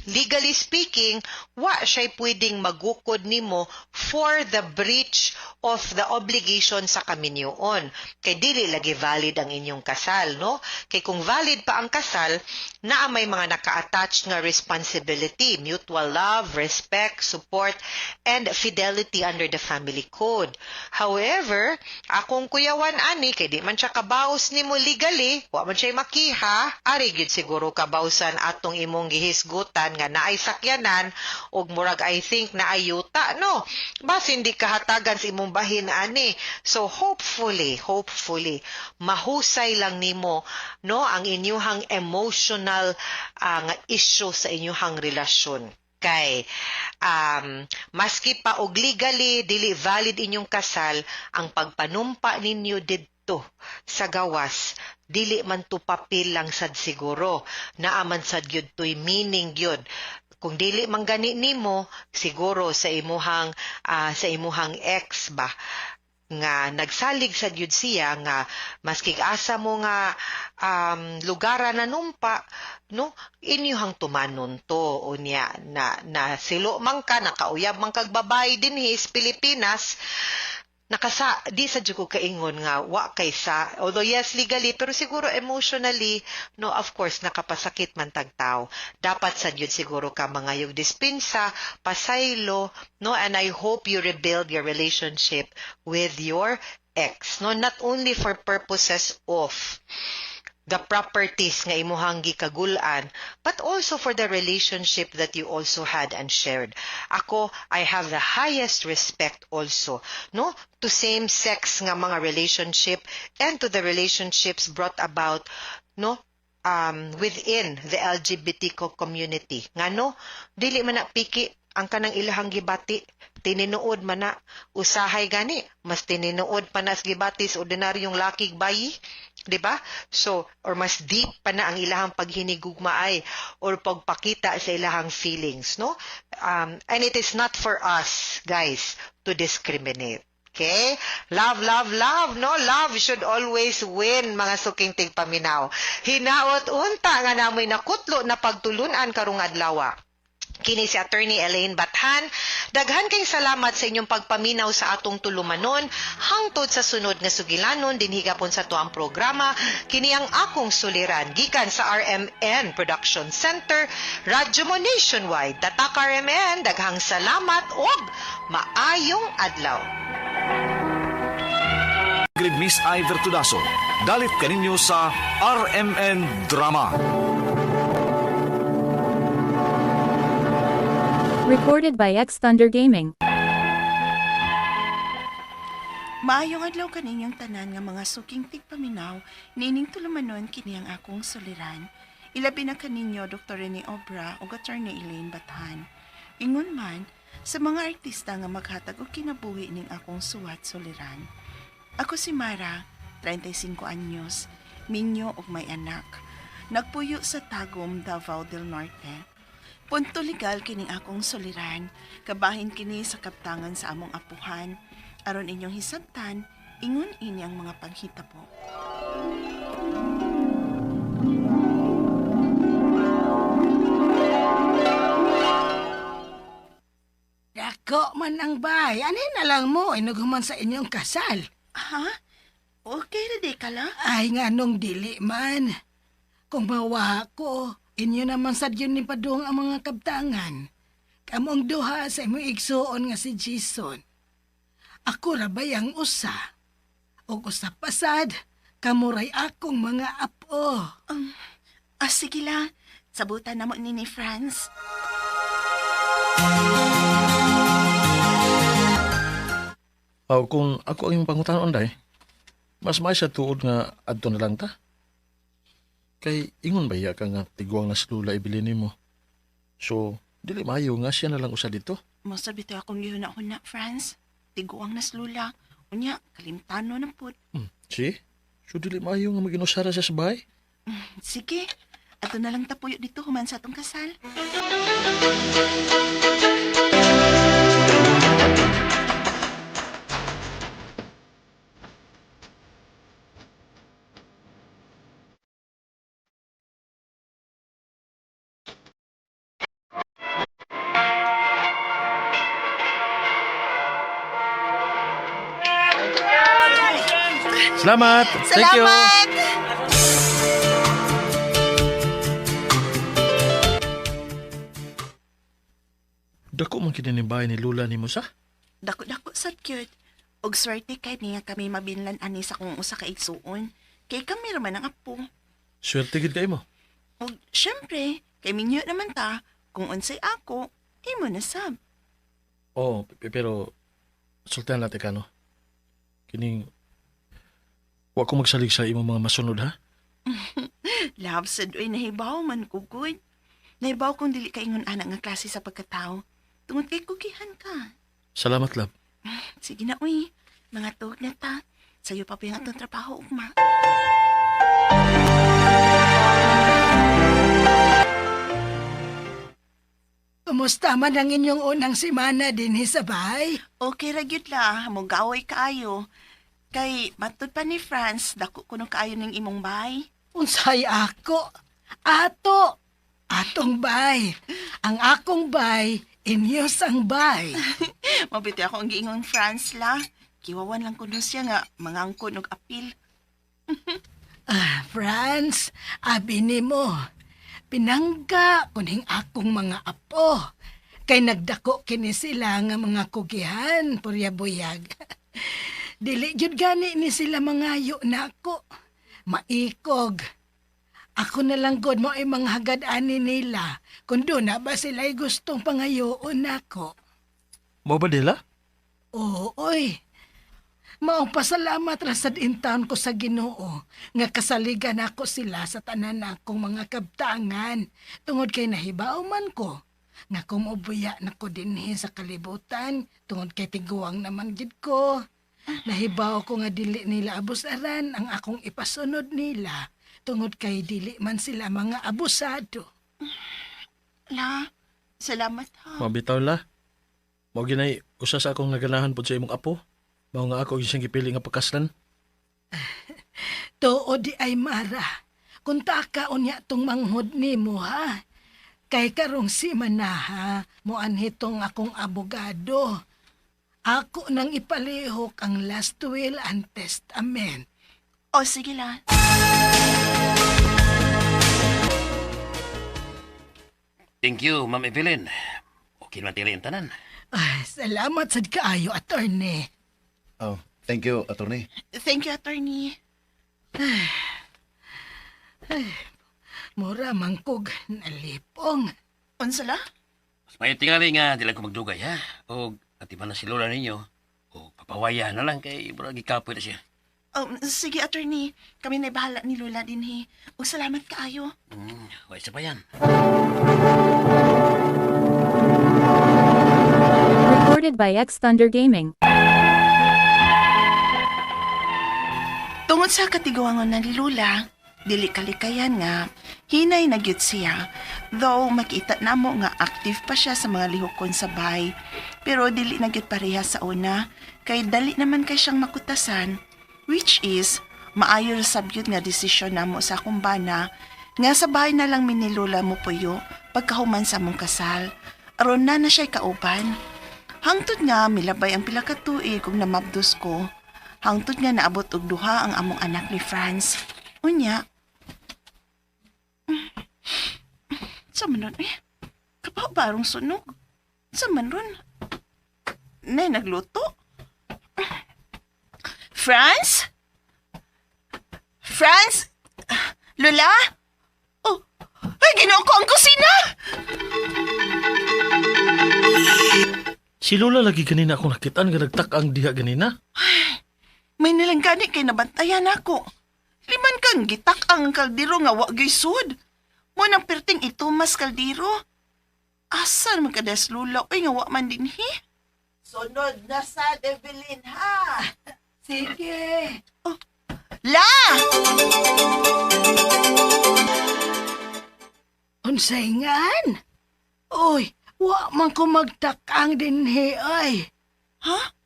Legally speaking, wa siya pwedeng magukod nimo for the breach of the obligation sa kaminyoon. Kay dili lagi valid ang inyong kasal, no? Kay kung valid pa ang kasal, naa may mga naka-attach nga responsibility, mutual love, respect, support, and fidelity under the family code. However, akong kuyawan ani, kay di man siya kabaos nimo legally, wa man siya makiha, ari gyud siguro kabawsan atong imong gihisgutan nga naay sakyanan ug murag I think naay yuta, no? Basin di kahatagan sa imong bahin ani. So hopefully, hopefully mahusay lang nimo, no, ang inyuhang emotional nga issue sa inyuhang relasyon kay maski pa og legally dili valid inyong kasal, ang pagpanumpa ninyo didto sa gawas, dili man to papel lang sad siguro, naa man sad gyud to'y meaning gyud. Kung dili man gani nimo, siguro sa imuhang ex ba nga nagsalig sa gyud siya nga maski asa mo nga lugara na numpa, no, inyuhang tumanon to. Unya na na silo man ka, nakauyab man kag babae dinhi sa Pilipinas, nakasa di sa jud ko kaingon nga wa kay sa, although yes, legally, pero siguro emotionally, no, of course nakapasakit man tag tao. Dapat sad yun siguro ka mangayog dispensa, pasaylo, no, and I hope you rebuild your relationship with your ex, no, not only for purposes of the properties nga imuhang gikagul-an, but also for the relationship that you also had and shared. Ako, I have the highest respect also, no, to same-sex nga mga relationship and to the relationships brought about, no, within the LGBT community. Ngano, dili man na piki ang kanang ilahang gibati, tininuod man na. Usahay gani mas tininuod pa na sa gibati sa ordinaryong lakig bayi, di ba? So or mas deep pa na ang ilahang paghinigugmaay or pagpakita sa ilahang feelings, no? And it is not for us, guys, to discriminate. Okay? Love, love, love, no? Love should always win, mga suking tigpaminaw. Hinaot unta nga namoy nakutlo na pagtulunan karong adlaw. Kini si Attorney Elaine Bathan. Daghan kay salamat sa inyong pagpaminaw sa atong tulumanon hangtod sa sunod nga sugilanon dinhi gapon sa tuang programa, kini ang akong suliran, gikan sa RMN Production Center, Radyo Mo Nationwide. Tatak RMN, daghang salamat ug maayong adlaw. Ingrid Miss Iver Tudaso. Dalit kaninyo sa RMN Drama. Recorded by X Thunder Gaming. Maayong adlaw kaninyong tanan nga mga suking tigpaminaw, nining tulumanon kini ang akong suliran. Ilabi na kaninyo Dr. Rene Obra ug Attorney Elaine Bathan. Ingon man sa mga artista nga maghatag og kinabuhi ning akong suwat suliran. Ako si Mara, 35 anyos, minyo ug may anak. Nagpuyo sa Tagum, Davao del Norte. Punto legal kining akong suliran, kabahin kini sa kaptangan sa among apuhan, aron inyong hisabtan, Ingon ini ang mga panghitabo. Dako man ang bay. Ani na lang mo inughuman sa inyong kasal. Ha? Okay ra di ka la? Ay nga nung dili man. Kung mawa ko, inyo naman sad yun ni Padong ang mga kabtangan. Kamong duha sa imong igsuon nga si Jason. Ako ra bayang usa. Og usa pasad, kamuray akong mga apo. Sige la. Sabutan na mo ni Franz. Aw, kung ako ang imong pangutanon day, mas may sa tuod nga adto na lang ta. Kay ingon ba iya ka nga tiguang na slula ibili nimo. So, dili maayo nga siya na lang usa dito. Mosab bitaw akong gihuna-huna, Franz. Tiguang naslula. Unya, kalimtano na pud. See? So, dili maayo nga maginusara siya sa bahay. Sige, ato na lang tapuyo dito human sa atong kasal. Salamat! Thank you! Salamat! Dako man kini ni bahay ni Lula nimo sa? Dako-dako sad cute. Og swerte kay niya kami mabinlan ani sa kung usa ka igsuon. Kay kami ra man ang apo. Swerte gid kay mo. Og syempre, kay minyo naman ta kung unsay ako, imo na sab. Oo, pero sultan natin ka, no? Kining, wa ko magsalig sa imong mga masunod, ha? Love sad oy nahibaw man ko good. Nahibaw kung dili ka ingon ana nga klase sa pagkatao. Tungod kay kugihan ka. Salamat, love. Sige na uy, mga tuog na ta. Sayo pa pa yung atong trabaho ugma. Kumusta man ang inyong unang semana dinhi sa bahay? Okay ra gyud la, mogaway kaayo. Kay matud pa ni Franz, dako kuno kaayo ning imong bay. Unsay ako? Ato! Atong bay. Ang akong bay, inyos ang bay. Mabiti ako ang giingon Franz la. Kiwawan lang kuno siya nga mangangkon og apil. Ah, Franz, abi nimo. Pinangga kuning akong mga apo. Kay nagdako kini sila nga mga kugihan, purya buyag. Dili gyud gani ni sila mangayo nako. Maikog. Ako na lang god mo ay mga hagad ani nila. Kung doon na ba sila'y gustong pangayoon nako. Mo ba dila? Oo, oy. Maong pasalamat ra sad intaon ko sa Ginoo nga kasaligan ako sila sa tanan akong mga kabtangan tungod kay nahibaw man ko nga kumubuya na ko dinhi sa kalibutan tungod kay tiguang naman gid ko. Nahibaw ko nga dili nila abusaran ang akong ipasunod nila tungod kay dili man sila mga abusado. La, salamat ha. Mabitaw la. Mao ginay usa sa akong naganahan pod sa imong apo. Mao nga ako siyang gipili nga pagkaslan. Tuo di ay mara. Kung taka unya tong manghod nimo ha. Kay karong si manaha, mo anhitong akong abogado. Ako nang ipalihok ang last will and testament. O sige la. Thank you, Ma'am Evelyn. Okay naman tili ang tanan. Ay, salamat sad kaayo, attorney. Oh, thank you, attorney. Thank you, attorney. Mura mangkog nalipong. Unsa la? Mas may tingali nga, di lang ko magdugay, ha? O, atiman na si Lola ninyo. O, papawaya na lang kay murag gikapoy na siya. Sige, attorney. Kami na bahala ni Lola dinhi. Ug salamat kaayo. Way sa pa yan. Recorded by X Thunder Gaming. Tungod sa katiguangon na ni Lula, dili kalikayan nga, hinay na gyud siya. Though makita namo nga active pa siya sa mga lihokon sa bay. Pero dili na gyud pareha sa una, kay dali naman kay siyang makutasan. Which is, maayo ra sab gyud nga desisyon namo sa akong bana nga sa bahay na lang mi ni Lola mo puyo pagkahuman sa among kasal. Aron na na siya'y kauban. Hangtod nga milabay ang pila ka tuig ug namabdos ko. Hangtod nga naabot og duha ang among anak ni Franz. Unya. Sa man ron eh? Kapaw barong sunog. Sa man ron? Nay, nagluto? Franz? Franz? Lola? Oh, ay, ginoo ko ang kusina! Si Lola lagi ganina akong nakitaan nga nagtak-ang diha ganina. May nilanggani kay nabantayan ako. Liman kang gitak ang kaldero nga wa gyud sud. Mo nang perting ito mas kaldero. Asa man kadas lula oy nga wa man dinhi? Sunod na sa Evelyn ha. Sige. Oh, La! Unsay ngan? Uy, wa man ko magtakang dinhi ay. Ha?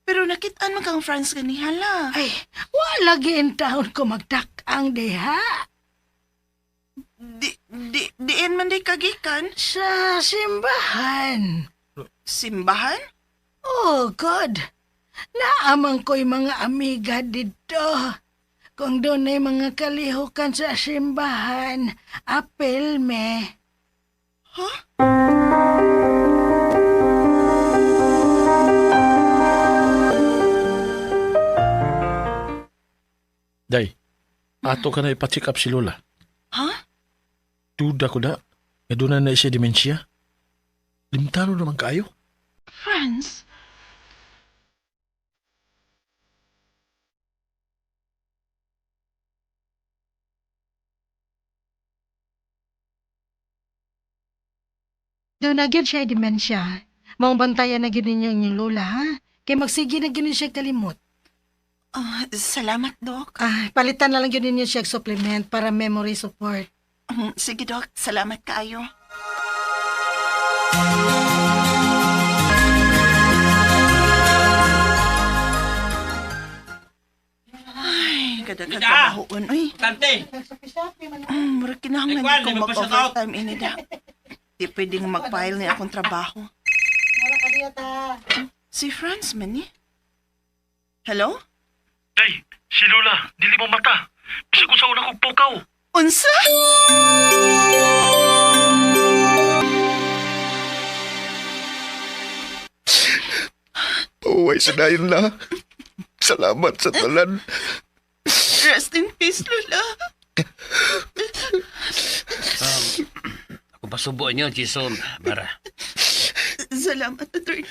Pero nakitaan man kang Franz ganiha la. Ay, wa lagi in taon ko magtakang diha. Di di diin man di kagikan Sa simbahan. simbahan? Oh, God. Naamang ko'y mga amiga dito. Kung doon ay mga kalihukan sa simbahan, apel me. Ha? Day, ato ka na ipa-check up si Lola. Ha? Duda ko da. Nga doon na na siya demensya. Limtano naman kaayo. Franz? Doon na gyud siya dementia. Maong bantayan na gyud ninyo ang inyong lola, ha? Kay magsige na gyud ni siya kalimot. Ah, salamat, Doc. Ah, palitan na lang gyud ninyo siya og supplement para memory support. Sige, Doc. Salamat kaayo. Ay, kadaghan trabahoon. Uy, Tante! Murag kinahanglan Ay, Kwan, ko di ba pa siya mag-overtime ini da. Di pwede nga mag-file ni akong trabaho. Si Franz man ni. Hello? Day, si Lola, dili mo mata. Bisag kung sa una kong pukaw. Unsa? Uway sa dayon la. Salamat sa talan. Rest in peace, Lola. Ako pasubo niyo, Jason. Bara. Salamat, attorney.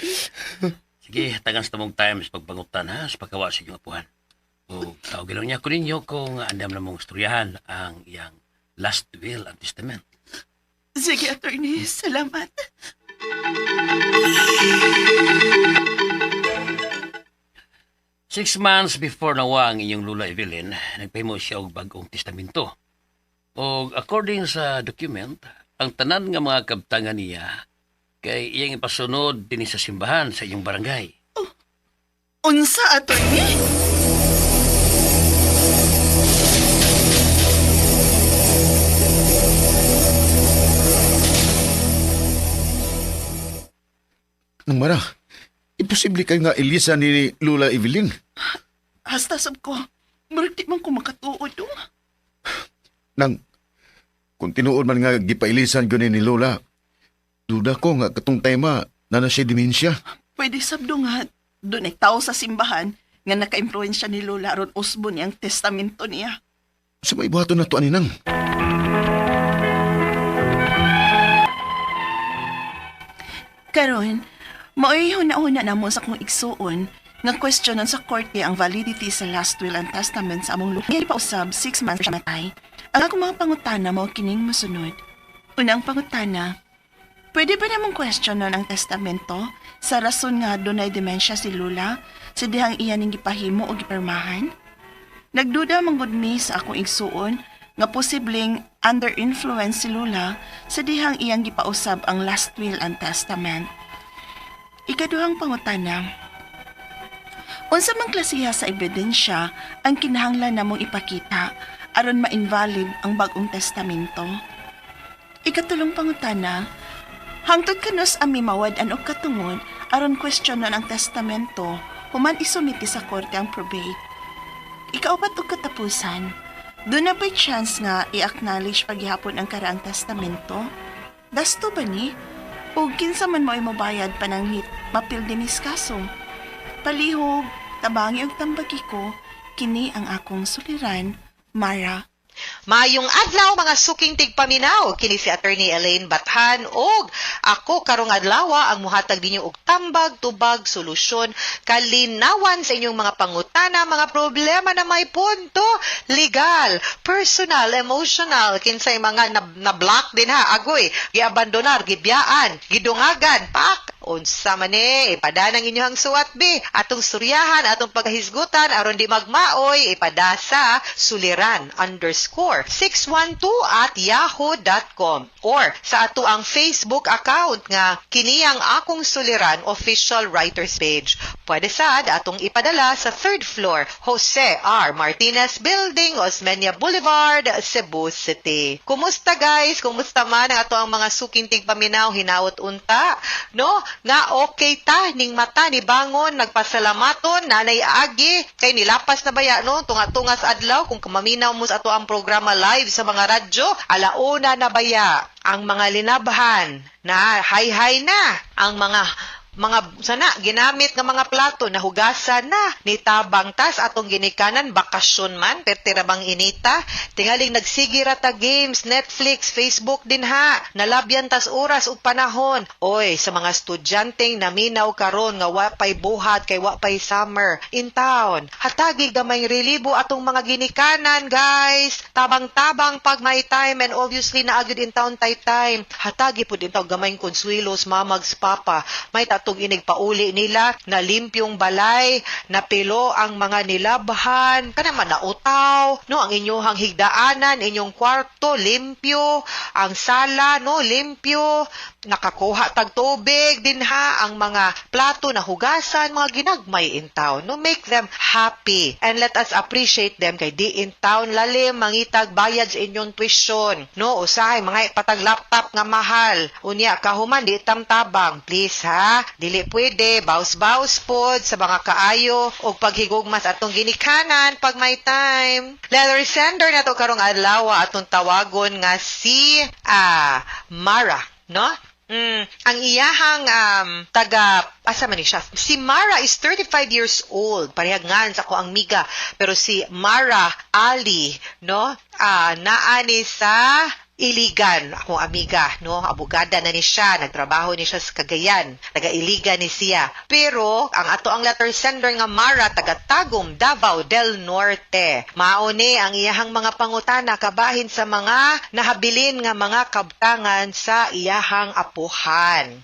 Sige, tagan sa tamong time sa pagpangutan ha, sa pagkawa sa inyong apuhan. O tawagin lang niya ko ninyo kung andam na mong istoryahan ang iyang last will and testament. Sige, attorney. Salamat. Six months before nawa ang inyong Lula Evelyn, nagpahimo siya og bag-ong testamento. Og according sa document, ang tanan nga mga kabtangan niya kay iyang ipasunod dinhi sa simbahan sa inyong barangay. Unsa, attorney? Nang mara, imposible kayo nga Elisa ni Lula Evelyn. Hasta sab ko. Murag di man ko makatuod, oh. Nang, kung tinuod man nga gipailisan ko ni Lola, duda ko nga katong tema na na siya demensya. Pwede sabdo nga, doon ay tao sa simbahan nga naka-impluensya ni Lola aron usbo niya ang testamento niya. Sa may buhaton na to aninang. Karon, mao'y huna-huna namo sa kong igsuon nga questionon sa korte ang validity sa last will and testament sa among lugar pausab 6 months siya matay. Ang akong mga pangutana mao kining mosunod. Unang pangutana, pwede ba namong questionon ang testamento sa rason nga dunay dementia si Lula sa dihang iya ning gipahimo o gipirmahan? Nagduda man gud mi sa akong igsuon nga posibleng under influence si Lula sa dihang iyang gipausab ang last will and testament. Ikaduhang pangutana. Unsa man klasiha sa ebidensya ang kinahanglan namong ipakita aron ma-invalid ang bag-ong testamento? Ikatulong pangutana, hangtod kanus ami mawad-an og katungod aron kwestiyonon ang testamento human isumite sa korte ang probate? Ikaupat og katapusan, duna ba'y chance nga i-acknowledge paghihapon ang karaang testamento? Dasto ba ni? O kinsa man mo'y mobayad pananghit mapildi nis kaso? Palihog, tabangi og tambagi ko, kini ang akong suliran, Mara. Maayong adlaw, mga suking tigpaminaw. Kini si Attorney Elaine Bathan og ako karong adlaw ang muhatag ninyo og tambag, tubag, solusyon, kalinawan sa inyong mga pangutana, mga problema na may punto legal, personal, emotional, kinsay mga na-block din ha, agoy, giabandonar, gibiyaan, gidungagan, pak, unsa man ni, ipada ng inyong suwat be, atong suryahan, atong pagkahisgutan, aron di magmaoy, ipada sa suliran_612@yahoo.com or sa ato ang Facebook account nga kini ang akong suliran official writers page. Pwede sad atong ipadala sa third floor, Jose R. Martinez Building, Osmeña Boulevard, Cebu City. Kumusta, guys? Kumusta man ang ato ang mga suking tigpaminaw? Hinaot unta, no? Nga okay ta ning mata ni bangon, nagpasalamaton nanay agi kay nilapas na baya, no, tunga-tunga sa adlaw. Kung maminaw mo sa ato ang programa live sa mga radyo, alauna na baya. Ang mga linabhan na hay-hay na, ang mga sana ginamit nga mga plato nahugasan na, nitabang tas atong ginikanan. Bakasyon man, perti ra bang inita, tingaling nagsige ra ta games, Netflix, Facebook din ha, nalabyan tas oras ug panahon. Oy, sa mga estudyanteng naminaw karon nga wa pay buhat kay wa pay summer in town, hatagi gamay relibo atong mga ginikanan, guys. Tabang-tabang pag may time, and obviously naa gyud in town tay time. Hatagi pud in town gamay konsuelos mamags papa, may tatong inig pauli nila na limpyong balay, napilo ang mga nilabhan, kana man nautaw, no, ang inyong higdaanan, inyong kwarto limpyo, ang sala, no, limpyo, nakakuha tag tubig dinha, ang mga plato na hugasan, mga ginagmay in town, no. Make them happy and let us appreciate them kay di in town lalim mangitag bayad sa inyong tuition, no. Usahay mga patag laptop nga mahal, unya kahuman di tamtabang. Please ha, dili pwede baus-baus pod sa mga kaayo og paghigugma sa atong ginikanan pag may time. Letter sender na to karong adlaw, atong tawagon nga si Mara, no? Ang iyahang taga asa man ni siya? Si Mara is 35 years old. Parehag ngan sa ako ang miga. Pero si Mara Ali, no? Naa ni sa Iligan, akong amiga, no? Abogada na ni siya, nagtrabaho ni siya sa Cagayan, taga Iligan ni siya. Pero ang ato ang letter sender nga Mara, taga Tagum, Davao del Norte. Mao ni ang iyahang mga pangutana kabahin sa mga nahabilin nga mga kabtangan sa iyahang apuhan.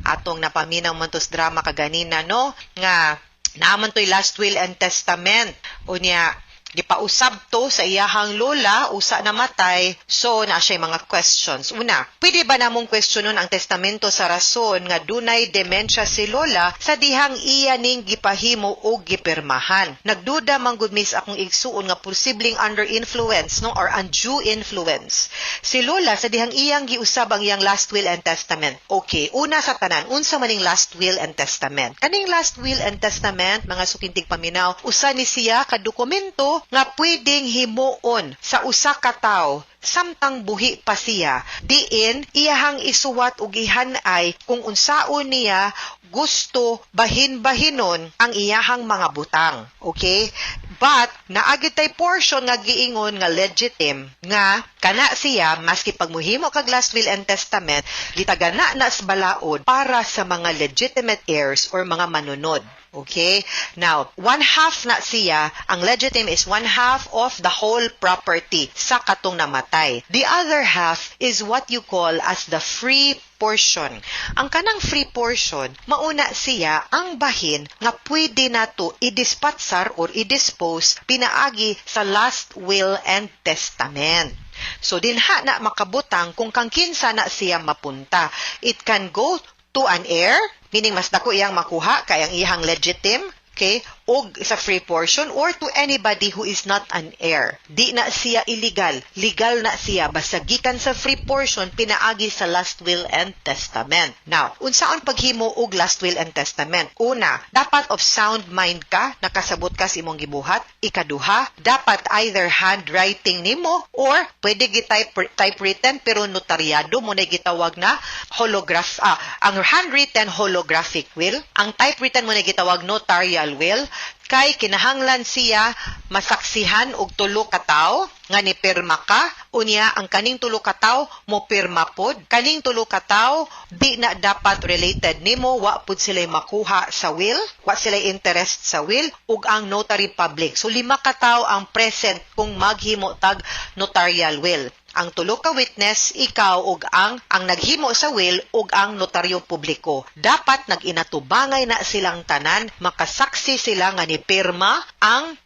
Atong napaminaw man to's drama kaganina, no? Nga naa man to'y last will and testament. Unya, gipausab to sa iyahang lola usa namatay, so naa siya mga questions. Una, pwede ba namong questionon ang testamento sa rason nga dunay dementia si lola sa dihang iya ning gipahimo og gipirmahan? Nagduda man gud mis akong igsuon nga posibleng under influence, no, or undue influence si lola sa dihang iyang giusab ang iyang last will and testament. Okay, una sa tanan, unsa maning last will and testament? Kaning last will and testament, mga suking tigpaminaw, usa ni siya ka dokumento nga pwedeng himuon sa usa ka tawo samtang buhi pa siya, diin iyahang isuwat ug ihanay kung unsaon niya gusto bahin-bahinon ang iyahang mga butang. Okay? But naa gyud tay portion nga giingon nga legitim, nga kana siya maski pag muhimo kag last will and testament, gitagana na sa balaod para sa mga legitimate heirs or mga manunod. Okay? Now, one half na siya, ang legitimate is one half of the whole property sa katong namatay. The other half is what you call as the free portion. Ang kanang free portion, mauna siya ang bahin nga pwede nato idispatsar or i-dispose pinaagi sa last will and testament. So dinha na makabutang kung kang kinsa na siya mapunta. It can go to an heir, meaning mas dako iyang makuha kay ang iyang legitim, okay? og sa free portion or to anybody who is not an heir. Di na siya illegal. Legal na siya basta gikan sa free portion pinaagi sa last will and testament. Now, unsaon paghimo og last will and testament? Una, dapat of sound mind ka, nakasabot ka sa imong gibuhat. Ikaduha, dapat either handwriting nimo or pwede gi-type typewritten pero notaryado mo na gitawag na holograph, ang handwritten holographic will, ang typewritten mo na gitawag notarial will, kay kinahanglan siya masaksihan og tulo ka tawo nga nipirma ka. Unya ang kaning tulo ka tawo mo pirma pod. Kaning tulo ka tawo di na dapat related nimo, wa pud sila makuha sa will, wa sila interest sa will, ug ang notary public. So lima ka tawo ang present kung maghimo tag notarial will: ang tulo ka witness, ikaw ug ang naghimo sa will ug ang notaryo publiko. Dapat nag-inatubangay na silang tanan, makasaksi sila nga ni pirma ang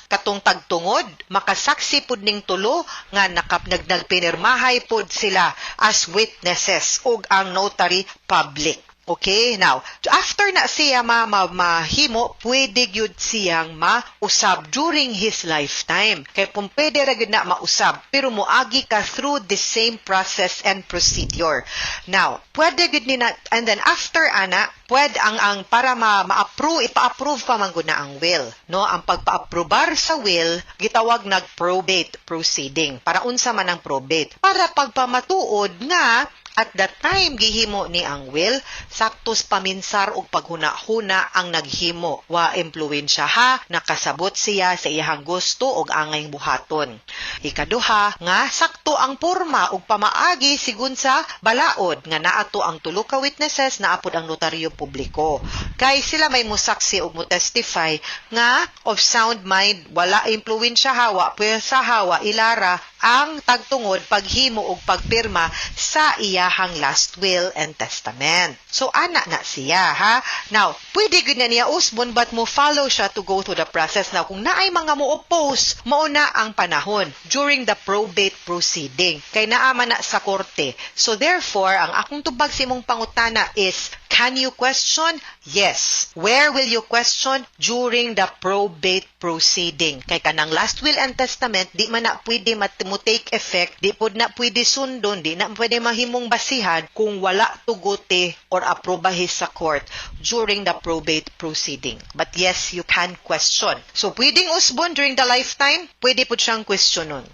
katong tagtungod, makasaksi pud ning tulo nga nakap nagpinirmahay pud sila as witnesses ug ang notary public. Okay, now, after na siya mahimo, pwede gyud siyang mausab during his lifetime. Kay kung pwede ra gyud na mausab, pero moagi ka through the same process and procedure. Now, pwede gyud ni na, and then after ana, pwede ang para ma-approve, ipa-approve pa man gud na ang will. No, ang pagpa-aprobar sa will, gitawag nag probate proceeding. Para unsa man ang probate? Para pagpamatuod nga at that time gihimo ni ang will, saktos paminsar og paghuna-huna ang naghimo. Wa impluwensya ha, nakasabot siya sa iyahang gusto og angay buhaton. Ikaduha, nga sakto ang porma ug pamaagi sigun sa balaod nga naato ang tulo ka witnesses, naapod ang notaryo publiko. Kay sila may musaksi ug mo testify nga of sound mind, wala impluwensya hawa, puwersa hawa, ilara ang tagtungod paghimo og pagpirma sa iyahang last will and testament. So ana na siya ha. Now, pwede gyud na niya usbon but mo follow siya to go through the process. Now, kung naay mga mo oppose, mao na ang panahon during the probate proceeding. Kay naa man na sa korte. So therefore, ang akong tubag sa imong pangutana is, can you question? Yes. Where will you question? During the probate proceeding. Kay kanang last will and testament, di man na pwede mo take effect, di pod na pwede sundon, di na pwede mahimong basihan kung wala tuguti or aprobahi sa court during the probate proceeding. But yes, you can question. So, pwedeng usbon during the lifetime, pwede po siyang questionon.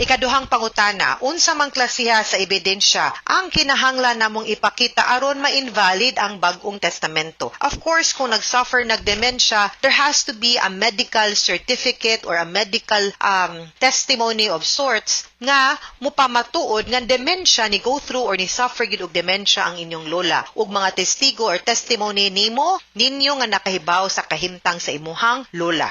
Ikaduhang pangutana, unsa mang klasiha sa ebidensya ang kinahanglan namong ipakita aron ma-invalid ang bag-ong testamento? Of course, kung nag-suffer nag dementia, there has to be a medical certificate or a medical testimony of sorts nga mupamatuod nga dementia ni go through or ni suffer gid og dementia ang inyong lola ug mga testigo or testimony nimo ninyo nga nakahibaw sa kahimtang sa imuhang lola.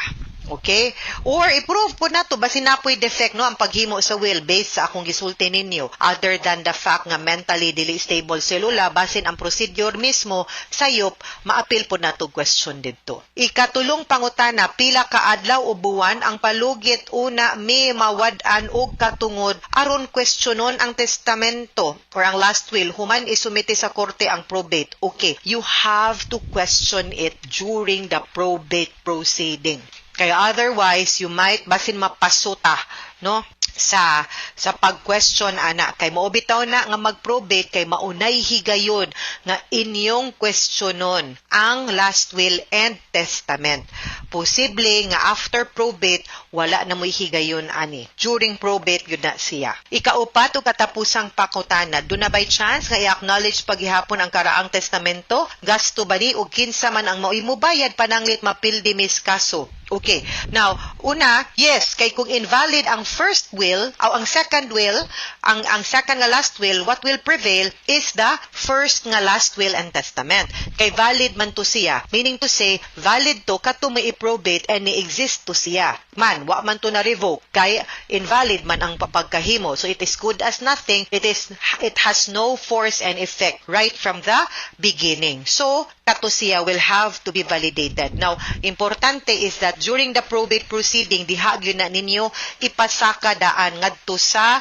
Okay? Or i-prove po nato basin napoy defect no ang paghimo sa will based sa akong gisulti ninyo, other than the fact nga mentally dili stable si lola, basin ang procedure mismo sayop, maapil po nato question didto. Ikatulong pangutana, pila ka adlaw o buwan ang palugit una may mawad-an og katungod aron questionon ang testamento or ang last will human isumite sa korte ang probate? Okay, you have to question it during the probate proceeding. Kaya otherwise, you might basin mapasuta, no? Sa pag-question ana kay mao bitaw na nga mag-probate kay maunay higayon nga inyong questionon ang last will and testament. Posible nga after probate wala na mo'y higayon ani. During probate gyud na siya. Ikaupat ug katapusang pangutana, duna by chance nga i-acknowledge paghihapon ang karaang testamento? Gasto ba ni ug kinsa man ang maoy mobayad pananglit mapildi mis kaso? Okay. Now, una, yes, kay kung invalid ang first will, o ang second will, ang second nga last will, what will prevail is the first nga last will and testament. Kay valid man to siya. Meaning to say, valid to kato may i-probate and ni-exist to siya. Man, wa man to na revoke kay invalid man ang pagkahimo. So it is good as nothing. It has no force and effect right from the beginning. So, kato siya will have to be validated. Now, importante is that during the probate proceeding, diha gyud na ninyo ipasaka daan ngadto sa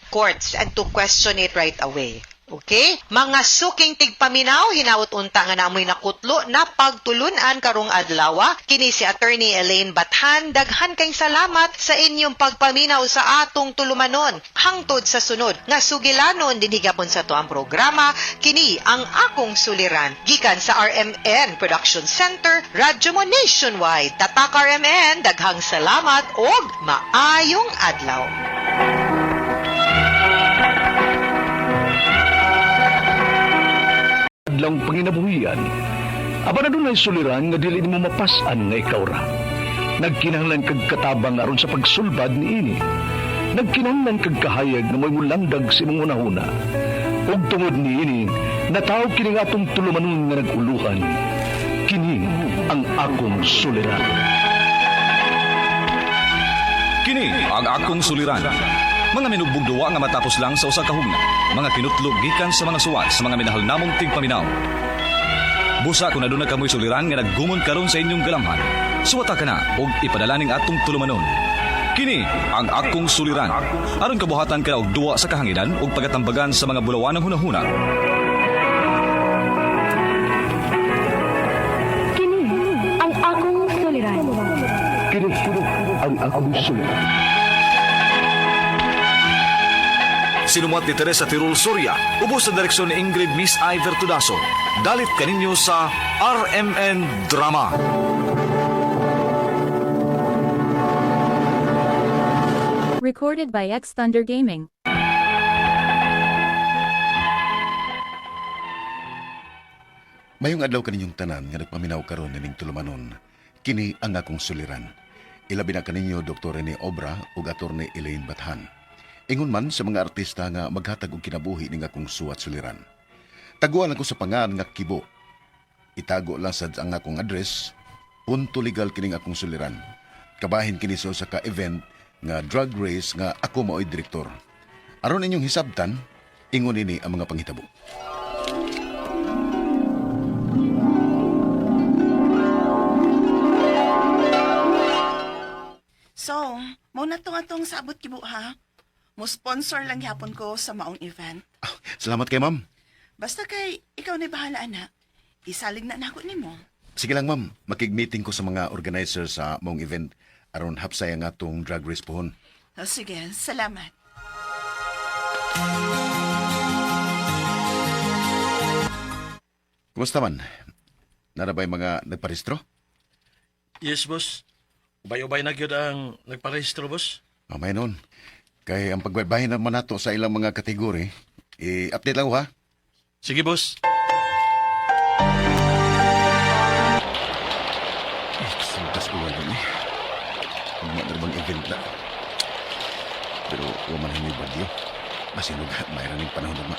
courts and to question it right away. Okay? Mga suking tigpaminaw, hinaut unta nga namoy nakutlo na pagtulunan karong adlaw. Kini si Attorney Elaine Bathan, daghan kay salamat sa inyong pagpaminaw sa atong tulumanon. Hangtod sa sunod nga sugilanon dinhi gapon sa tuang programa, kini ang akong suliran. Gikan sa RMN Production Center, Radyo Mo Nationwide. Tatak RMN, daghang salamat og maayong adlaw. Adlong panginabuhian. Apan adunay suliran nga dili nimo mapas-an nga ikaw ra. Nagkinahanglan kag katabang aron sa pagsulbad niini. Nagkinahanglan kag kahayag nga mo'y mulandag sa imong hunahuna. Ug tungod niini, nataw kini nga atong tulumanon nga nag-uluhan. Kini ang akong suliran. Kini ang akong suliran. Mga minugbog duwa nga matapos lang sa usa ka hugna. Mga kinutlog gikan sa mga suwat sa mga minahal namong tigpaminaw. Busa kung aduna kamoy suliran nga naggumon karon sa inyong galamhan. Suwata ka na og ipadala ning atong tulumanon. Kini ang akong suliran. Aron kabuhatan ka og duwa sa kahanginan ug pagatambagan sa mga bulawanang hunahuna. Kini ang akong suliran. Kini ang akong suliran. Sinumat ni Teresa Tirul Soria, ubos sa direksyon ni Ingrid Miss Iver Tudaso. Dalit kaninyo sa RMN Drama. Recorded by X Thunder Gaming. Mayong adlaw kaninyong tanan nga nagpaminaw karon nining tulumanon. Kini ang akong suliran. Ilabi na kaninyo Dr. Rene Obra ug Attorney Elaine Bathan. Ingon man sa mga artista nga maghatag og kinabuhi ning akong suwat suliran. Taguan ako sa pangan nga Kibo. Itago lang sad ang akong address. Punto legal kining akong suliran. Kabahin kini sa usa ka event nga drug race nga ako maoy direktor. Aron inyong hisabtan, ingon ini ang mga panghitabo. So, mo na tong atong sabot Kibo ha. Mo sponsor lang yapon ko sa maong event. Salamat kay ma'am. Basta kay ikaw na bahala ana. Isalig na nako nimo. Sige lang ma'am, makig-meeting ko sa mga organizer sa mong event aron hapsay ang atong drug race pohon. O, sige, salamat. Kumusta man? Nara ba'y mga nagparehistro? Yes, boss. Ubay-ubay na gyud ang nagparehistro, boss. Mamay noon. Kay ang pagbaybahin naman nato sa ilang mga kategori, i-update lang ko ha. Sige, boss. Eh, sudas ko wala ni. Mga na bang event na. Pero wa man hinoy bagyo. Masinog, mayroon ning panahon na.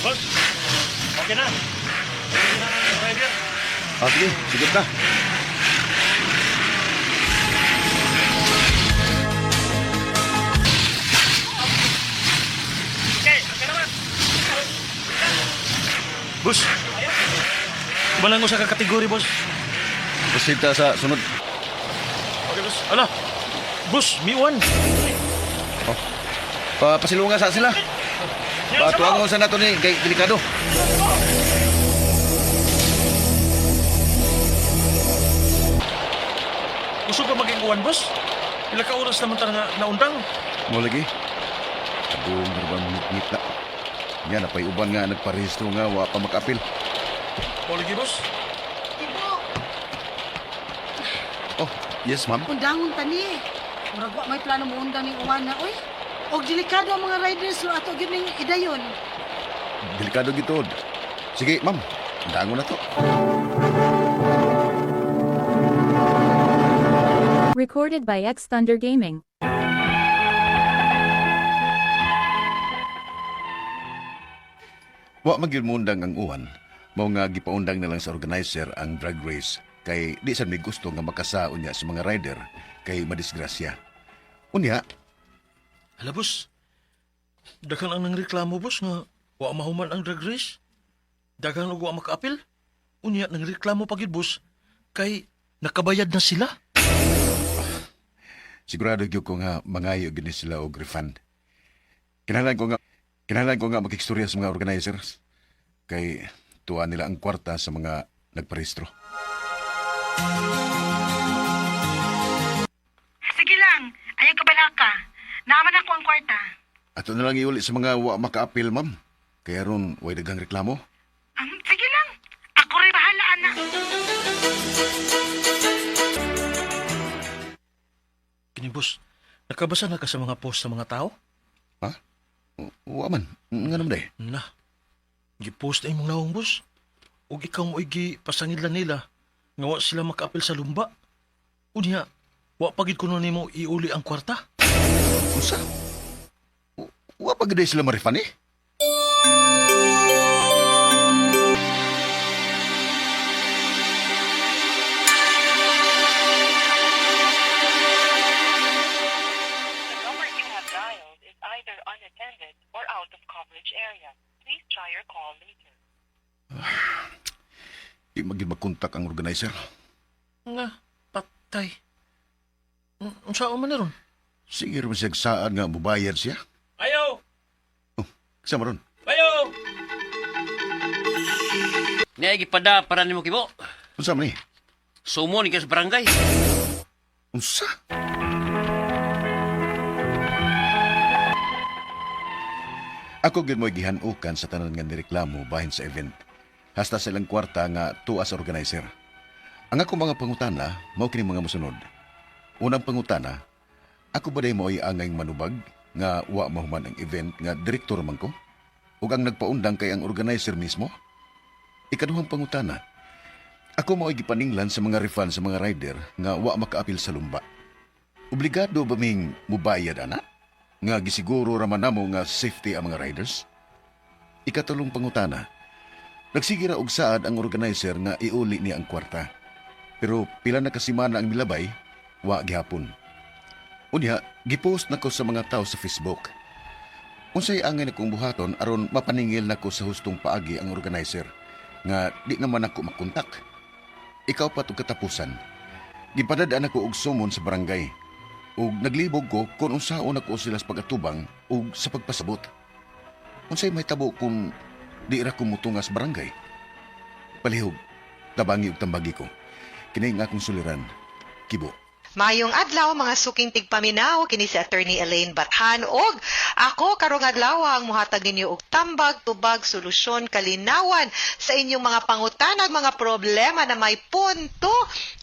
Boss, okay na. Okay na ang driver. Ah, sige, sigod na. Boss, kumalang ko sa kategori, boss. Proceed ta sa sunod. Okay, boss. Ala, boss, mi-one. Pa pasilungan sa sila. Patuangon sa nato ni kay delikado. Gusto pa maging uwan, boss? Ila ka oras naman ta nga naundang. Mo lagi. Adong garbang ngit na. Nya napay uban nga nagparehistro nga wa pa makaapil. O lagi, boss. Kibo, Oh, yes ma'am. undangon tani. Murag wa may plano mo undang ning uwan na oy. Og delikado ang mga riders ro ato gyud ning idayon. Delikado gitod. Sige, ma'am. Dangon na to. Recorded by X Thunder Gaming. Wa man gyud moundang ang uwan. Mao nga gipaundang na lang sa organizer ang drag race kay di sad may gusto nga makasaon niya sa mga rider kay madisgrasya. Unya, Hala, boss. Daghan ang nangreklamo, boss, nga wa mahuman ang drag race. Daghan og wa makaapil. Unya, nangreklamo pa gyud, boss. Kay nakabayad na sila. Sigurado gyud ko nga mangayo gyud ni sila og refund. Kinahanglan ko nga makikstorya sa mga organizers kay tuwa nila ang kwarta sa mga nagparehistro. Sige lang, ayaw ka balaka. Naaman ako ang kwarta. Ato na lang iuli sa mga wa makaapil, ma'am. Kaya ron way daghang reklamo. Sige lang, ako rin bahala, anak. Kini boss, nakabasa na ka sa mga post sa mga tao? Ha? Wa man. Nga naman day. Na, gipost na imong nawong boss. Ug ikaw mo pasangidlan nila nga wa sila makaapil sa lumba. Unya, wa pagid kuno nimo iuli ang kwarta. Unsa? Wa pa gyud sila ma-refund eh? The number you have dialed is either unattended or out of coverage area. Please try your call later. Di magid magkontak ang organizer. Nga, patay. Unsa man ron? Sige ra man siya saan nga mubayad siya. Ayo! Oh, sama ron. Ayo! Niya gipada para nimo kibo. Unsa man ni? Sumon ka sa barangay. Unsa? Ako gyud mo'y gihan-ukan sa tanan nga nireklamo bahin sa event. Hasta sa ilang kwarta nga tuwa sa organizer. Ang ako mga pangutana, mao kini mga mosunod. Unang pangutana, ako ba day mo'y angay manubag nga wa mahuman ang event nga direktor man ko? Ug ang nagpaundang kay ang organizer mismo? Ikaduhang pangutana, ako mao'y gipaninglan sa mga refund sa mga rider nga wa makaapil sa lumba. Obligado ba ming mubayad ana? Nga gisiguro raman namo nga safety ang mga riders? Ikatulong pangutana, nagsige ra og saad ang organizer nga iuli niya ang kwarta. Pero pila na kasimana ang milabay, wa gihapon. Unya, gipost nako sa mga tao sa Facebook. Unsay angay nakong buhaton aron mapaningil nako sa hustong paagi ang organizer nga di naman ako makontak. Ikaw pa tug katapusan. Gipadad-an ako og sumon sa barangay. Ug naglibog ko kung unsaon ako sila sa pagatubang ug sa pagpasabot. Unsay mahitabo kung di ra ko mutunga sa barangay? Palihog, tabangi ug tambagi ko. Kini ang akong suliran. Kibo. Mayong adlaw mga suking tigpaminaw kini si Attorney Elaine Bathan og ako karong adlaw ang muhatag ninyo og tambag, tubag, solusyon, kalinawan sa inyong mga pangutanag, mga problema na may punto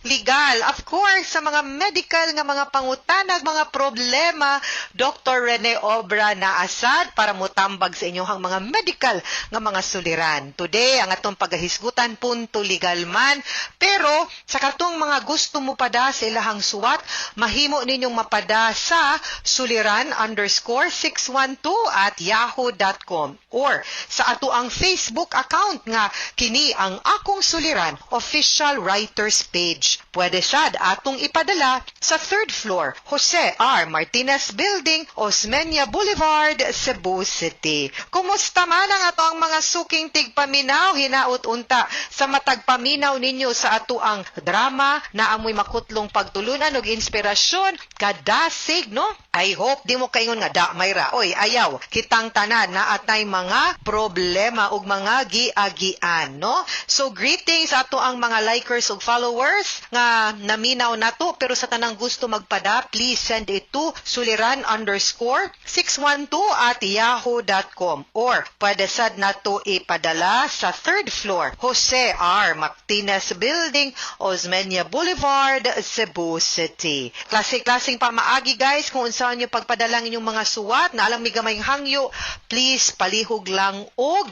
legal. Of course, sa mga medical nga mga pangutanag, mga problema, Dr. Rene Obra naasad para motambag sa inyong mga medical nga mga suliran. Today, ang atong pagahisgutan punto legal man, pero sa katong mga gusto mo pada sa ilahang suwat, mahimo ninyong mapada sa suliran_612@yahoo.com or sa ato ang Facebook account nga kini ang akong suliran official writers page. Pwede sad atong ipadala sa third floor, Jose R. Martinez Building, Osmeña Boulevard, Cebu City. Kumusta man ang ato ang mga suking tigpaminaw hinaut unta sa matag paminaw ninyo sa ato ang drama na amoy makutlong pagtulunan og inspirasyon kadasig, no? I hope di mo kaingon nga da may ra. Oy, ayaw kitang tanan na atay mga problema ug mga giagian, no? So greetings ato ang mga likers ug followers nga naminaw nato, pero sa tanang gusto magpada, please send it to suliran_612@yahoo.com or pwede sad nato ipadala sa third floor, Jose R. Martinez Building, Osmeña Boulevard, Cebu City. Klase-klaseng pamaagi guys kung unsaon nyo pagpadala ang inyong mga suwat na alam mi gamayng hangyo, please palihog lang og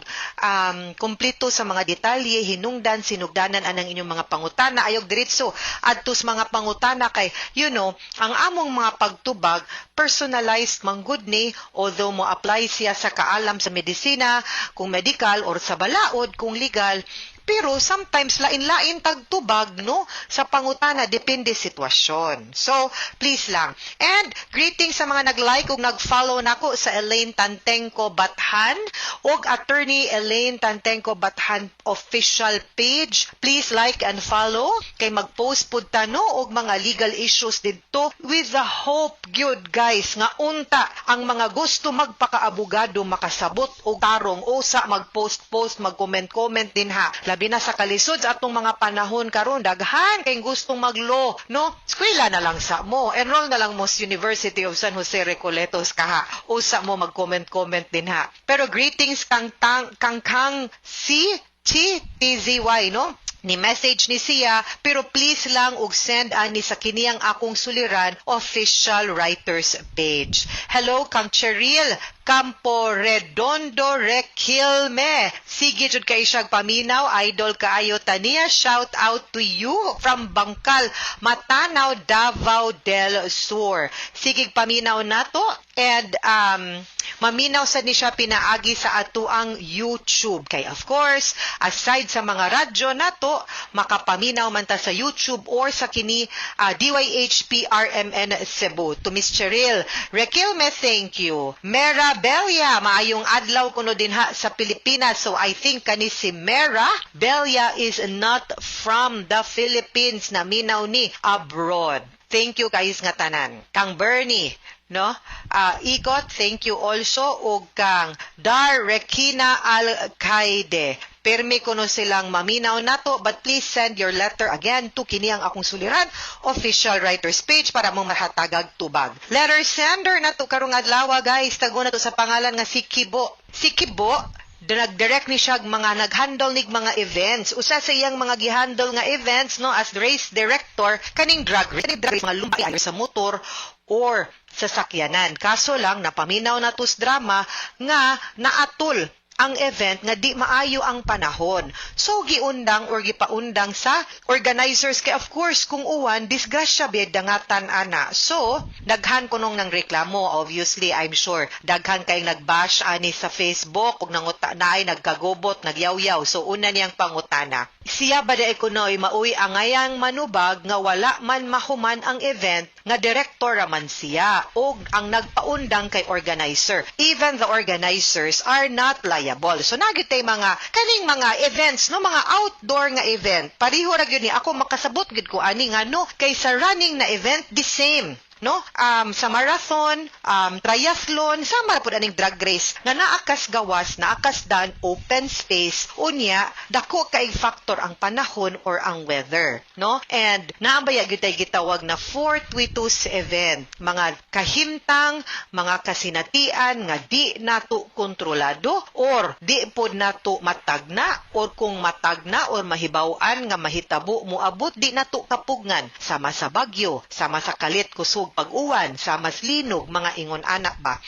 kumpleto sa mga detalye, hinungdan, sinugdanan anang inyong mga pangutana. Ayog diretso adto sa mga pangutana kay ang among mga pagtubag personalized manggod ni, although mo apply siya sa kaalam sa medisina kung medical or sa balaod kung legal, Pero sometimes lain-lain tagtubag, no, sa pangutana, depende sitwasyon. So, please lang. And greetings sa mga nag-like ug nag-follow nako sa Elaine Tantengco Bathan ug Attorney Elaine Tantengco Bathan official page. Please like and follow kay mag-post pud ta, no, og mga legal issues didto with the hope gyud, guys, nga unta ang mga gusto magpakaabogado makasabot og tarong o sa mag-post-post, mag-comment-comment din ha. Labi na sa kalisod sa atong mga panahon karon, daghan kay gustong mag-law, no? Eskwela na lang sa mo. Enroll na lang mo sa University of San Jose Recoletos kaha. Usa mo mag-comment-comment din ha. Pero greetings kang tang kang kang si T T Z Y, no? Ni message ni siya, pero please lang og send ani sa Kini ang Akong Suliran official writers page. Hello kang Cheryl Campo Redondo Requilme. Sige jud kay siyag paminaw, idol kaayo taniya. Shout out to you from Bangkal, Matanao, Davao del Sur. Sige paminaw nato and maminaw sad ni siya pinaagi sa atuang YouTube. Kay of course, aside sa mga radyo nato, makapaminaw man ta sa YouTube or sa kini DYHP RMN Cebu. To Miss Cheryl Requilme, thank you. Mera Bella, maayong adlaw kuno dinha sa Pilipinas. So I think kani si Mera Bella is not from the Philippines, naminaw ni abroad. Thank you guys nga tanan. Kang Bernie, no? Ikot, thank you also ug kang Dar Rekina Alcaide. Pirmi kuno silang maminaw nato, but please send your letter again to Kini ang Akong Suliran official writers page para mo mahatagag tubag. Letter sender nato karong adlaw, guys, tago na to sa pangalan nga si Kibo. Si Kibo, nag-direct ni siya mga nag-handle nig mga events. Usa sa iyang mga gihandle nga events, no, as race director kaning drag race, kaning drag race, mga lumba sa motor or sa sakyanan. Kaso lang napaminaw na tos drama nga naatol ang event nga di maayo ang panahon. So giundang or gipaundang sa organizers kay of course kung uwan, disgrasya bid dangatan ana. So daghan kunong nang reklamo, obviously. I'm sure daghan kay nagbash ani sa Facebook ug nanguta na ay nagkagubot, nagyawyaw. So una niyang pangutana. Siya ba diay kunoy maoy angayang manubag nga wala man mahuman ang event nga director raman siya og ang nagpaundang kay organizer? Even the organizers are not liable. So nagyutay mga kaning mga events, no, mga outdoor nga event. Pareho ra gyud ni, ako makasabot gyud ko ani nga, no, kay sa running na event the same, no, sa marathon, triathlon, sama ra pud aning drag race nga naa kas gawas, naa kas dan open space, unya dako kay factor ang panahon or ang weather, no? And naa baya gyud tay gitawag na fortuitous event, mga kahimtang, mga kasinatian nga di nato kontrolado or di pod nato matagna, or kung matagna or mahibaw-an nga mahitabo, moabot, di nato kapugngan, sama sa bagyo, sama sa kalit kusog pag-uwan, sama sa linog, mga ingon anak ba.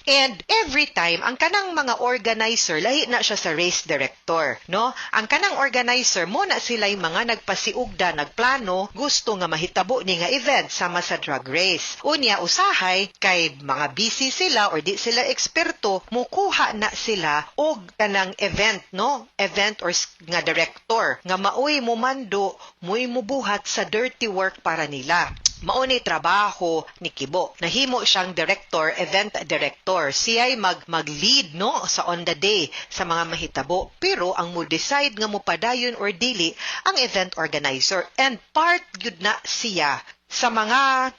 And every time ang kanang mga organizer, lahi na siya sa race director, no? Ang kanang organizer mo na sila mga nagpasiugda, nagplano, gusto nga mahitabo ni nga event sama sa drag race. Unya usahay kay mga busy sila or di sila eksperto, mukuha na sila og kanang event, no, event or nga director nga maoy mumando, mo'y mubuhat sa dirty work para nila. Mao ni trabaho ni Kibo. Nahimo siyang director, event director. Siya'y mag-lead, no, sa on the day sa mga mahitabo. Pero ang mo decide nga mopadayon or dili ang event organizer, and part gyud na siya sa mga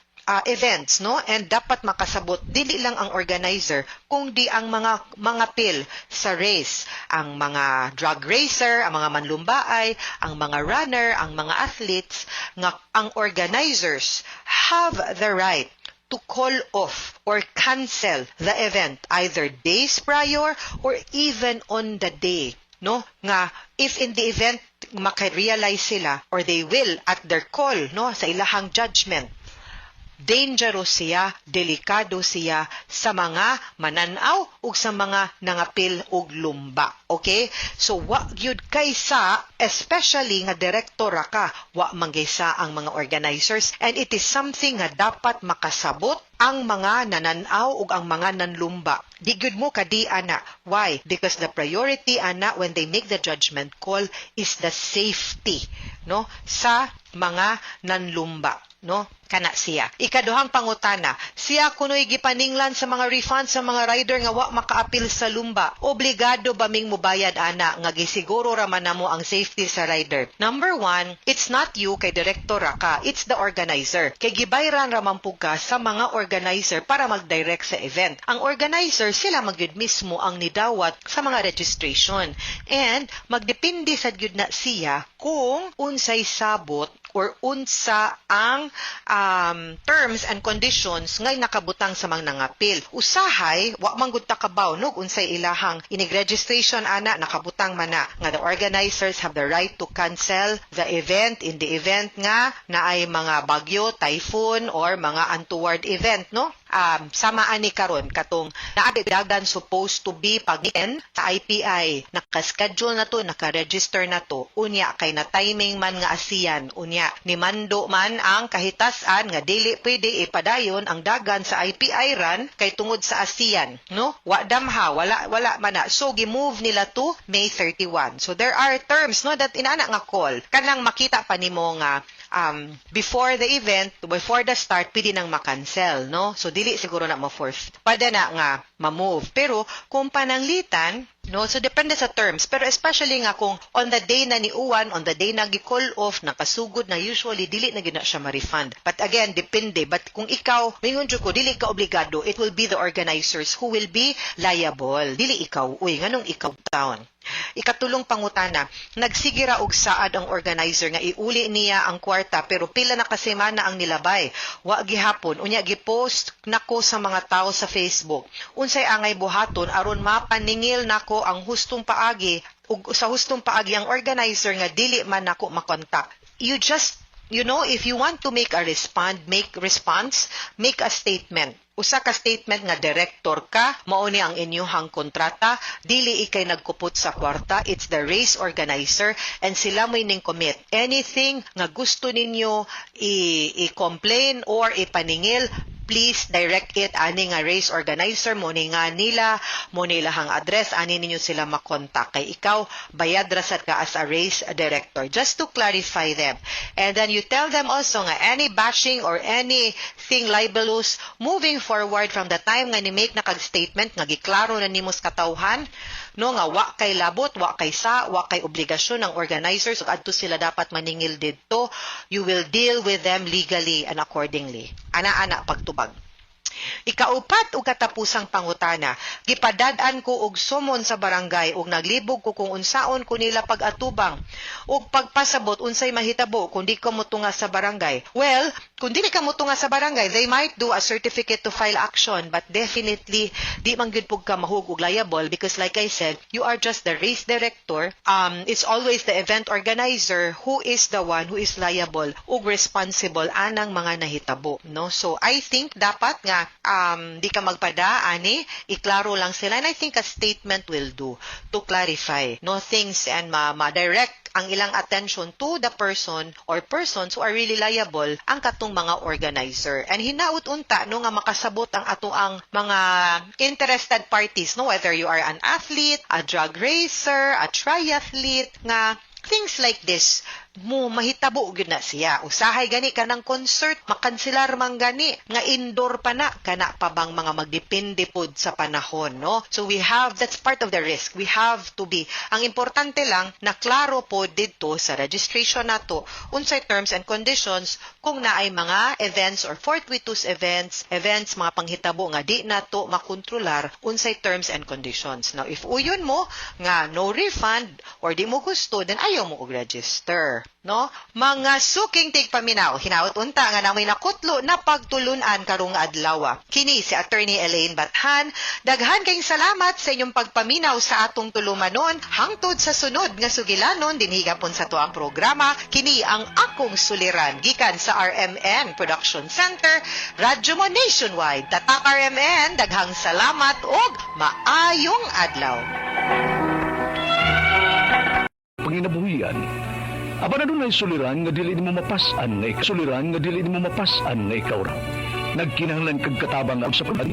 events, no, and dapat makasabot dili lang ang organizer kung di ang mga pil sa race, ang mga drag racer, ang mga manlumbaay, ang mga runner, ang mga athletes, nga ang organizers have the right to call off or cancel the event either days prior or even on the day, no, nga if in the event maka-realize sila or they will at their call, no, sa ilahang judgment, dangerous siya, delikado siya sa mga mananaw ug sa mga nangapil og lumba. Okay? So wa gyud kaysa, especially nga direktor ra ka, wa man sa ang mga organizers, and it is something nga dapat makasabot ang mga nananaw ug ang mga nanlumba. Di gyud mo kadi ana. Why? Because the priority ana when they make the judgment call is the safety, no, sa mga nanlumba, no? Kana siya. Ikaduhang pangutana, siya kuno'y gipaninglan sa mga refund sa mga rider nga wa makaapil sa lumba. Obligado ba ming mubayad ana nga gisiguro ra man namo ang safety sa rider? Number one, it's not you kay director ra ka, it's the organizer. Kay gibayran ra man pud ka sa mga organizer para mag-direct sa event. Ang organizer sila magyud mismo ang nidawat sa mga registration. And magdepende sad gyud na siya kung unsay sabot or unsa ang terms and conditions ngay nakabutang sa mga nangapil. Usahay, wa man gud ta kabaw no unsay ilahang inig-registration ana, nakabutang man na nga the organizers have the right to cancel the event in the event nga naay mga bagyo, typhoon or mga untoward event, no? Sama ani karon katong naa dagan supposed to be pag sa IPI, naka-schedule na to, naka-register na to, unya kay na timing man nga ASEAN, unya ni mando man ang kahitasan nga dili pwede ipadayon ang dagan sa IPI run kay tungod sa ASEAN, no? Wa damha, wala wala man na. So gi-move nila to May 31. So there are terms, no, that inana nga call kanang makita pa nimo nga before the event, before the start, pwede nang makancel, no? So, dili siguro na ma-force. Pwede na nga ma-move. Pero, kung pananglitan, no? So, depende sa terms. Pero especially nga kung on the day na niuwan, on the day na gi-call off, nakasugod na, usually, dili na gyud na siya ma-refund. But again, depende. But kung ikaw, mingon jud ko, dili ka obligado, it will be the organizers who will be liable. Dili ikaw. Uy, nganong ikaw taon? Ikatulong pangutana, nagsige ra og saad ang organizer nga iuli niya ang kwarta pero pila na ka semana ang nilabay. Wa gihapon, unya gipost nako sa mga tao sa Facebook. Unsay angay buhaton aron mapaningil nako ang hustong paagi ug sa hustong paagi ang organizer nga dili man nako makontak? You just if you want to make a respond, make response, make a statement. Usa ka statement nga director ka, mao ni ang inyuhang kontrata, dili ikay nagkupot sa kwarta, it's the race organizer and sila mo'y ning commit. Anything nga gusto ninyo i-complain or ipaningil, please direct it ani nga race organizer mo ni nga nila mo nilahang address ani ninyo sila makontak kay ikaw bayad ra sad ka as a race director, just to clarify them. And then you tell them also nga any bashing or anything libelous moving forward from the time nga ni make na kag statement nga giklaro na nimo sa katawhan, no, nga wa kay labot, wa kay sa wa kay obligasyon ng organizers ug adto sila dapat maningil didto, you will deal with them legally and accordingly. Ana-ana pagtubag. Ikaupat ug katapusang pangutana, gipadad-an ko og sumon sa barangay ug naglibog ko kung unsaon ko nila pag-atubang ug pagpasabot unsay mahitabo kung di ko motunga sa barangay. Well, kung dili ka motunga sa barangay, they might do a certificate to file action, but definitely di man gyud pud ka mahug og liable because, like I said, you are just the race director. It's always the event organizer who is the one who is liable ug responsible anang mga nahitabo, no? So I think dapat nga di ka magpada ani, iklaro lang sila, and I think a statement will do to clarify, no, things and ma-direct ang ilang attention to the person or persons who are really liable, ang katong mga organizer. And hinaut unta, no, nga makasabot ang ato ang mga interested parties, no, whether you are an athlete, a drag racer, a triathlete, nga things like this mo mahitabo gyud na siya. Usahay gani kanang concert makanselar man gani nga indoor pa na, kana pa bang mga magdepende pod sa panahon, no? So we have that's part of the risk. We have to be, ang importante lang na klaro po didto sa registration nato unsay terms and conditions kung naay mga events or fortuitous events, mga panghitabo nga di nato makontrolar, unsay terms and conditions. Now, if uyon mo nga no refund or di mo gusto, then ayaw mo og register, no? Mga suking tigpaminaw, hinaut unta nga namoy nakutlo na pagtulunan karong adlaw. Kini si Attorney Elaine Bathan. Daghan kayong salamat sa inyong pagpaminaw sa atong tulumanon hangtod sa sunod nga sugilanon dinhi gapon sa tuang programa, kini ang Akong Suliran, gikan sa RMN Production Center, Radyo Mo Nationwide. Tatak RMN, daghang salamat ug maayong adlaw. Panginabuhian. Apan adunay suliran nga dili nimo mapas-an nga ikaw, suliran nga dili nimo mapas-an nga ikaw ra. Nagkinahanglan kag katabang sa pag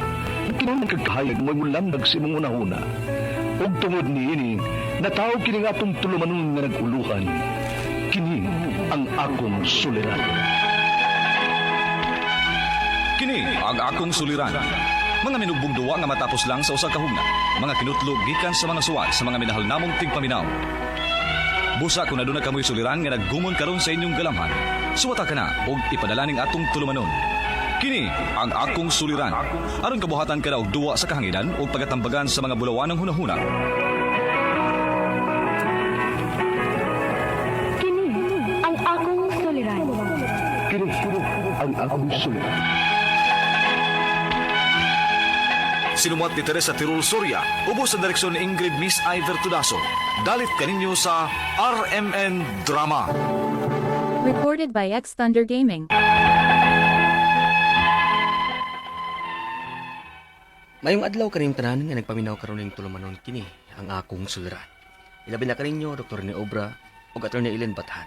Kinahanglan kag kahayag mo mulandag sa imong hunahuna. Ug tungod niini, natawo kini nga atong tulumanon nga nag-uluhan. Kini ang akong suliran. Kini ang akong suliran. Mga minugbong duwa nga matapos lang sa usa ka hugna. Mga kinutlo gikan sa mga suwat sa mga minahal namong tigpaminaw. Busa kung aduna kamoy suliran nga naggumon karon sa inyong galamhan. Suwata ka na og ipadala ning atong tulumanon. Kini ang akong suliran. Aron kabuhatan ka na og duwa sa kahanginan ug pagatambagan sa mga bulawanang hunahuna. Kini ang akong suliran. Kini ang akong suliran. Sinumuat ni Teresa Tirul Soria, ubos sa direksyon ni Ingrid Miss Iver Tudaso. Dalit kaninyo sa RMN Drama. Recorded by X Thunder Gaming. Mayong adlaw kaning tanan nga nagpaminaw karon ning tulumanon kini ang akong suliran. Ilabi na kaninyo Dr. ni Obra ug Attorney Ellen Bathan.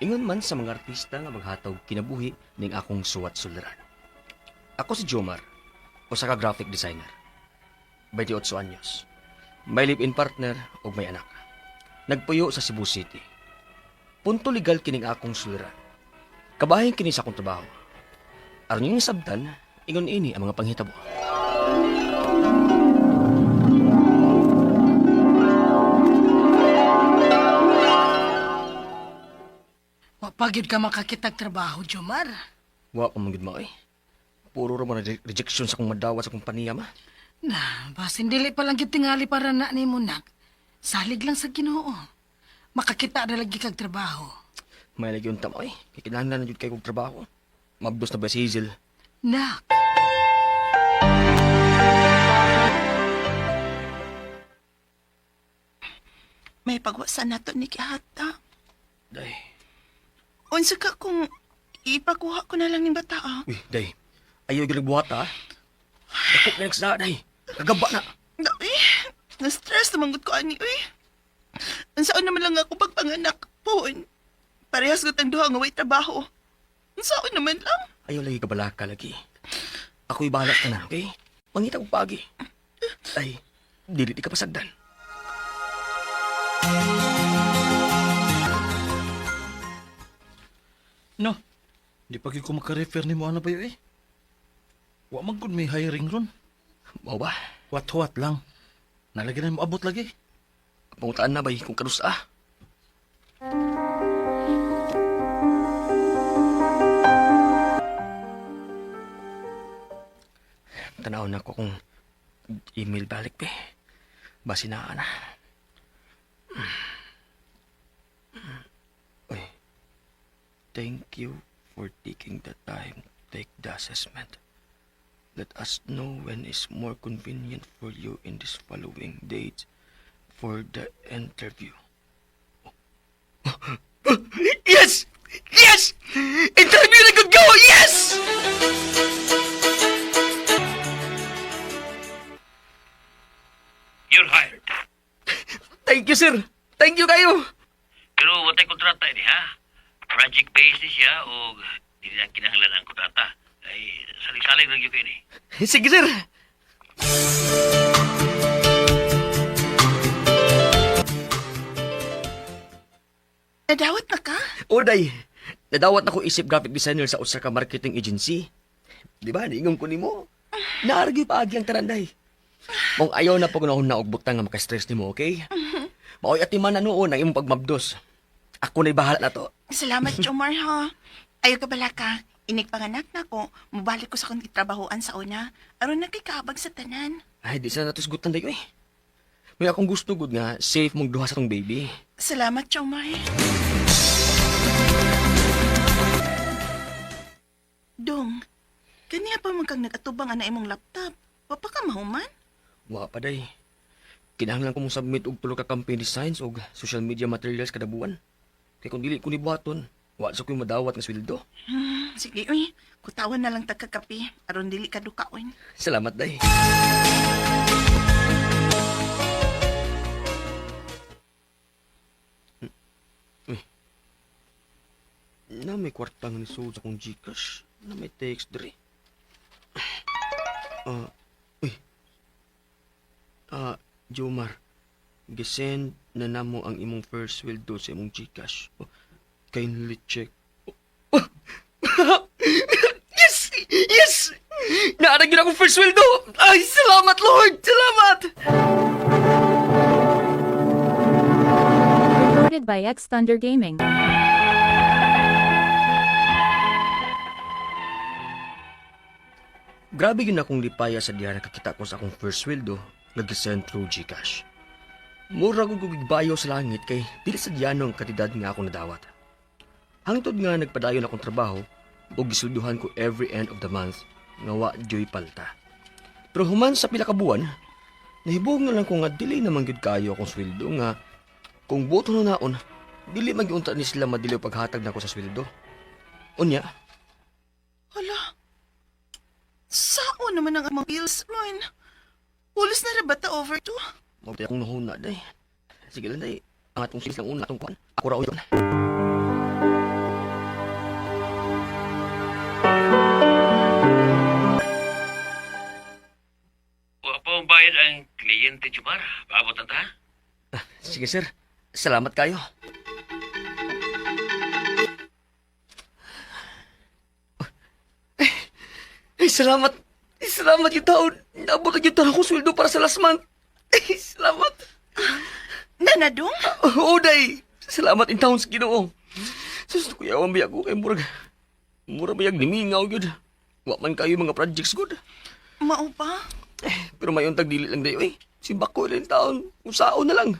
Ingon man sa mga artista nga maghatag kinabuhi ning akong suwat suliran. Ako si Jomar, usa ka graphic designer. 28 anyos. May live-in partner ug may anak. Nagpuyo sa Cebu City. Punto legal kining akong suliran. Kabahin kini sa akong trabaho. Aron yung sabtan, ingon ini ang mga panghitabo. Wa pa gyud ka makakitag trabaho, Jomar. Wa ko man gud maoy. Puro ra man rejection sa akong madawat sa kompanya ma. Na, basin dili pa lang gyud tingali para na nimo nak. Salig lang sa Ginoo. Makakita na lagi kag trabaho. May lagi unta maoy. Kay kinahanglan na jud kay kog trabaho. Mabdos na ba si Hazel? Nak, May pagwasan nato ni Kihata. Day. Unsa ka kung ipakuha ko na lang ning bata ah. Uy, day. Ayaw gyud nagbuhat ha. Dako na nagsa day. Kagaba na. Na, eh, na-stress naman gud ko ani uy. Unsaon naman lang ako pagpanganak po. Parehas gud ang duha nga way trabaho. Unsaon naman lang. Ayaw lagi kabalaka lagi. Ako'y bahala ka na, okay? Mangita kog paagi. Ay, dili di ka pasagdan. No. Di pa gyud ko maka-refer nimo ana ba eh. Wa man gud may hiring ron. Mao ba? Huwat-huwat lang. Nalagi na mo abot lagi. Pangutaan na bay kung kanus ah. Tanaw na ko kung email balik be. Basi na na. Uy. Thank you for taking the time to take the assessment. Let us know when is more convenient for you in this following dates for the interview. Yes! Yes! Interview na good go! Yes! You're hired. Thank you, sir. Thank you kayo. Pero watay kontrata ini ha. Project based ni siya o di na kinahanglan ang kontrata. Ay salig-salig lang yun kayo ni. Sige, sir. Nadawat na ka? Oday, nadawat na ko isip graphic designer sa usa ka marketing agency. Di ba, niingon ko nimo. Naargi paagi ang taranday. Mong ayaw na pag na og butang nga maka-stress nimo, okay? Maoy atiman na noon ang imong pagmabdos. Ako na'y bahala na to. Salamat, Jomar, ha. Ayaw ka bala ka. Inig panganak na ko, mubalik ko sa kong gitrabahoan sa una. Aron na kay kaabag sa tanan. Ay, di sana natusgutan dayo eh. May akong gusto gud nga safe mong duha sa tong baby. Salamat, Jomar. Dong, kaniya pa man kang nagatubang ana imong laptop. Wa pa ka mahuman? Wa pa day. Kinahanglan ko mong submit og tulo ka campaign designs og social media materials kada buwan. Kay kung dili ko ni buhaton, wa sa ko'y madawat nga sweldo. Sige, uy. Kutawan na lang ta kakape. Aron dili ka dukaon. Salamat day. Uy. Na may kwarta nga ni sa akong Gcash. Na may text diri. Ah, uy. Jomar, gisend na namo ang imong first sweldo sa imong GCash. Oh, kindly check. Oh. Yes! Yes! Naarag yun akong first sweldo! Ay, salamat Lord! Salamat! Recorded by X Thunder Gaming. Grabe yun akong lipaya sa diha nakakita ko sa akong first sweldo nga gisend through GCash. Mura ko gugigbayo sa langit kay dili sa diyano ang kantidad nga akong nadawat. Hangtod nga nagpadayon akong trabaho o gisulduhan ko every end of the month nga wa joy palta. Pero human sa pila ka buwan, nahibog na lang ko nga dili naman gyud kayo akong sweldo nga kung buto na naon, dili man gyud unta ni sila madili paghatag nako sa sweldo. Unya, Hala, sao naman ang among bills ron? Pulos na ra ba ta over to? Mao akong nahuna day. Sige lang day. Ang atong silis lang una atong kuan. Ako ra yun. Wa pa ang bayad ang kliyente, Jomar. Paabot na ta. Sige sir. Salamat kayo. Ay, salamat. Ay, salamat yung taon. Naabot na yung taon akong sweldo para sa last month. Ay, salamat. Nanadong? Oo, day. Salamat in taon sa Ginoo. Sus, kuyawan ba ako kay murag. Murag bayag nimingaw yun. Wa man kayo mga projects good. Mao pa? Pero may untag dili lang dayo eh. Simbak ko ilang taon. Kung sao na lang.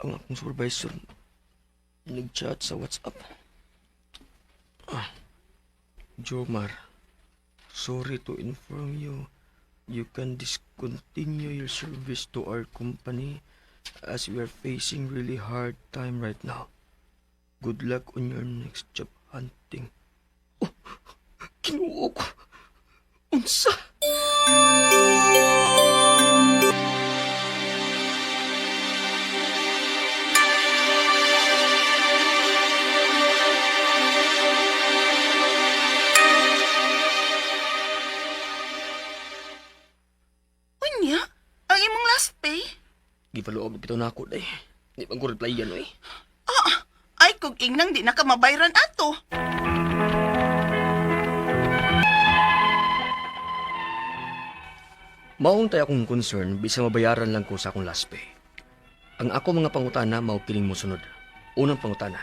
Ang akong supervisor nag-chat sa WhatsApp. Ah, Jomar, sorry to inform you, you can discontinue your service to our company as we are facing really hard time right now. Good luck on your next job hunting. Oh, kinuo ko. Unsa? Unya, ang imong last pay? Gipaluog bitaw na ako day. Di man ko reply yan oy. Ah, ay kog ingnang di na ka mabayran ato. Maong tay akong concern bisa mabayaran lang ko sa akong last pay. Ang ako mga pangutana mao kining mosunod. Unang pangutana.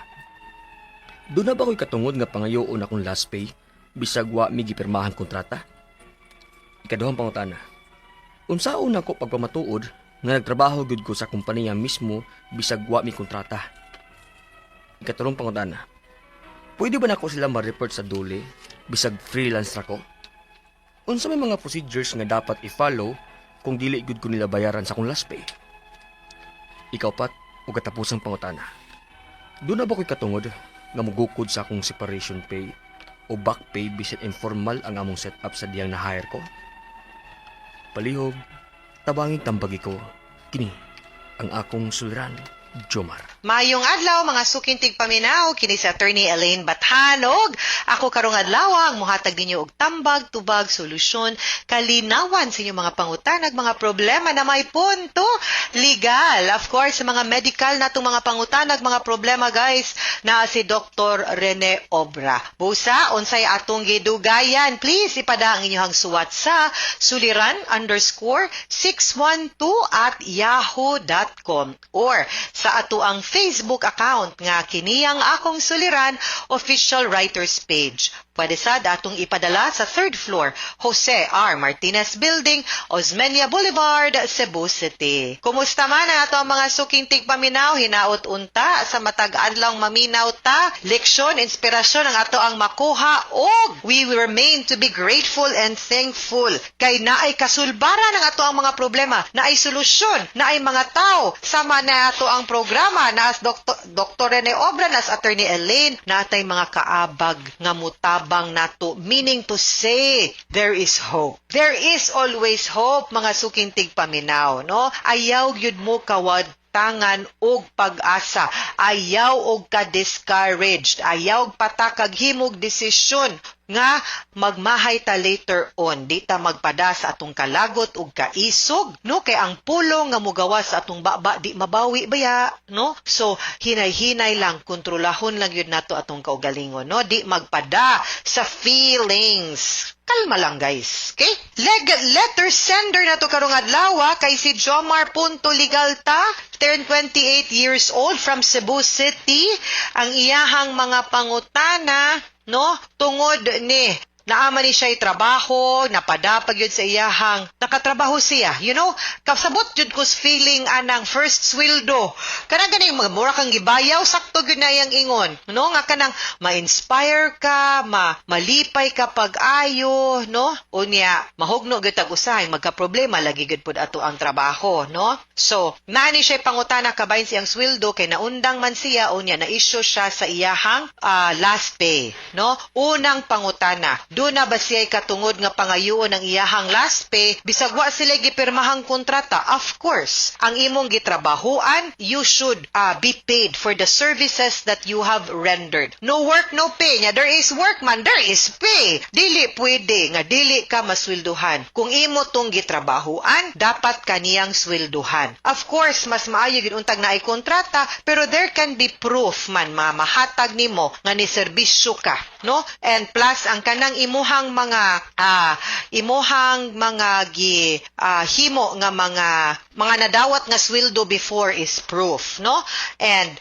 Doon na ba ko'y katungod nga pangayoon akong last pay bisag wa mi gipirmahan kontrata? Ikaduhang pangutana. Unsaon nako pagpamatuod nga nagtrabaho gyud ko sa kompanya mismo bisag wa mi kontrata? Ikatulong pangutana. Pwede ba nako sila ma-report sa dole bisag freelance ra ko? Unsa may mga procedures nga dapat i-follow kung dili gyud ko nila bayaran sa akong last pay? Ikaw pat ug katapusang pangutana. Doon na ba ko'y katungod nga mugukod sa akong separation pay o back pay bisan informal ang among setup sa diyang na-hire ko? Palihog, tabangig tambagi ko, kini ang akong suliran, Jomar. Mayong adlaw mga suking tigpaminaw kini si Attorney Elaine Bathanog. Ako karong adlaw ang muhatag ninyo og tambag, tubag, solusyon, kalinawan sa inyong mga pangutanag, mga problema na may punto legal. Of course, sa mga medical natong mga pangutanag, mga problema guys, na si Dr. Rene Obra. Busa, unsay atong gidugayan, please ipada ang inyong suwat sa suliran_612@yahoo.com or sa ato ang Facebook account nga kiniyang akong suliran official writers page. Pwede sad atong ipadala sa third floor, Jose R. Martinez Building, Osmeña Boulevard, Cebu City. Kumusta man ang ato ang mga suking tigpaminaw, hinaot unta sa matag adlaw maminaw ta, leksyon, inspirasyon ang ato ang makuha og we will remain to be grateful and thankful kay naay kasulbaran ang ato ang mga problema, naay solusyon, naay mga tao sama na ato ang programa naas Dr. Rene Obra, naas Attorney Elaine, naatay mga kaabag nga mutabang nato, meaning to say there is hope. There is always hope mga suking tigpaminaw, no? Ayaw gyud mo kawad kabtangan ug pag-asa. Ayaw og ka-discouraged. Ayaw og patakag himog desisyon nga magmahay ta later on. Di ta magpada sa atong kalagot ug kaisog, no? Kay ang pulong nga mugawas sa atong baba di mabawi baya, no? So hinay-hinay lang, kontrolahon lang yun nato atong kaugalingon, no? Di magpada sa feelings. Kalma lang, guys. Okay? Letter sender na to karong adlaw kay si Jomar Punto Ligalta, turn 28 years old from Cebu City. Ang iyahang mga pangutana, no? Tungod ni naa man ni siya trabaho, napadapag yun sa iyahang, nakatrabaho siya. Kasabot jud ko feeling anang first sweldo. Kanang ganing mga mura kang gibayaw, sakto gyud na iyang ingon. No, nga kanang ma-inspire ka, malipay ka pag-ayo, no? Unya, mahugno gyud tag usahay, magka-problema lagi gyud pud ato ang trabaho, no? So, naa ni siya pangutana kabahin siyang sweldo kay naundang man siya, unya na-issue siya sa iyahang last pay, no? Unang pangutana, duna ba siya katungod nga pangayoon ang iyahang last pay bisag wa sila gipirmahang kontrata? Of course, ang imong gitrabahoan, you should be paid for the services that you have rendered. No work, no pay. Nya there is work man, there is pay. Dili pwede nga dili ka maswelduhan. Kung imo tong gitrabahoan, dapat kaniyang swelduhan. Of course, mas maayo gid untag naay kontrata, pero there can be proof man mahatag nimo nga ni serbisyo ka, no? And plus ang kanang imuhang mga gi himo nga mga nadawat nga sweldo before is proof, no? And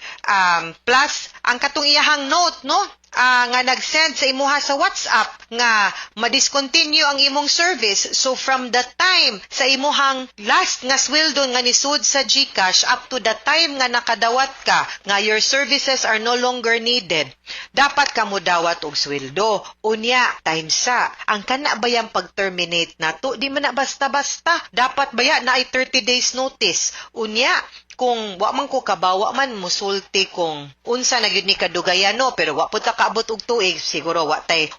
plus ang katong iyahang note, no, nga nag-send sa imuha sa WhatsApp nga ma-discontinue ang imong service. So from the time sa imuhang last nga sweldo nga nisud sa GCash up to the time nga nakadawat ka nga your services are no longer needed, dapat ka mo dawat og sweldo. Unya, time sa ang kana bayang pag-terminate nato, di man na basta-basta. Dapat baya na ay 30 days notice. Unya, kung wa man ko kabawa man musulti kung unsa na gyud ni kadugayan, no, pero wa pud ta kaabot og tuig, siguro wa tay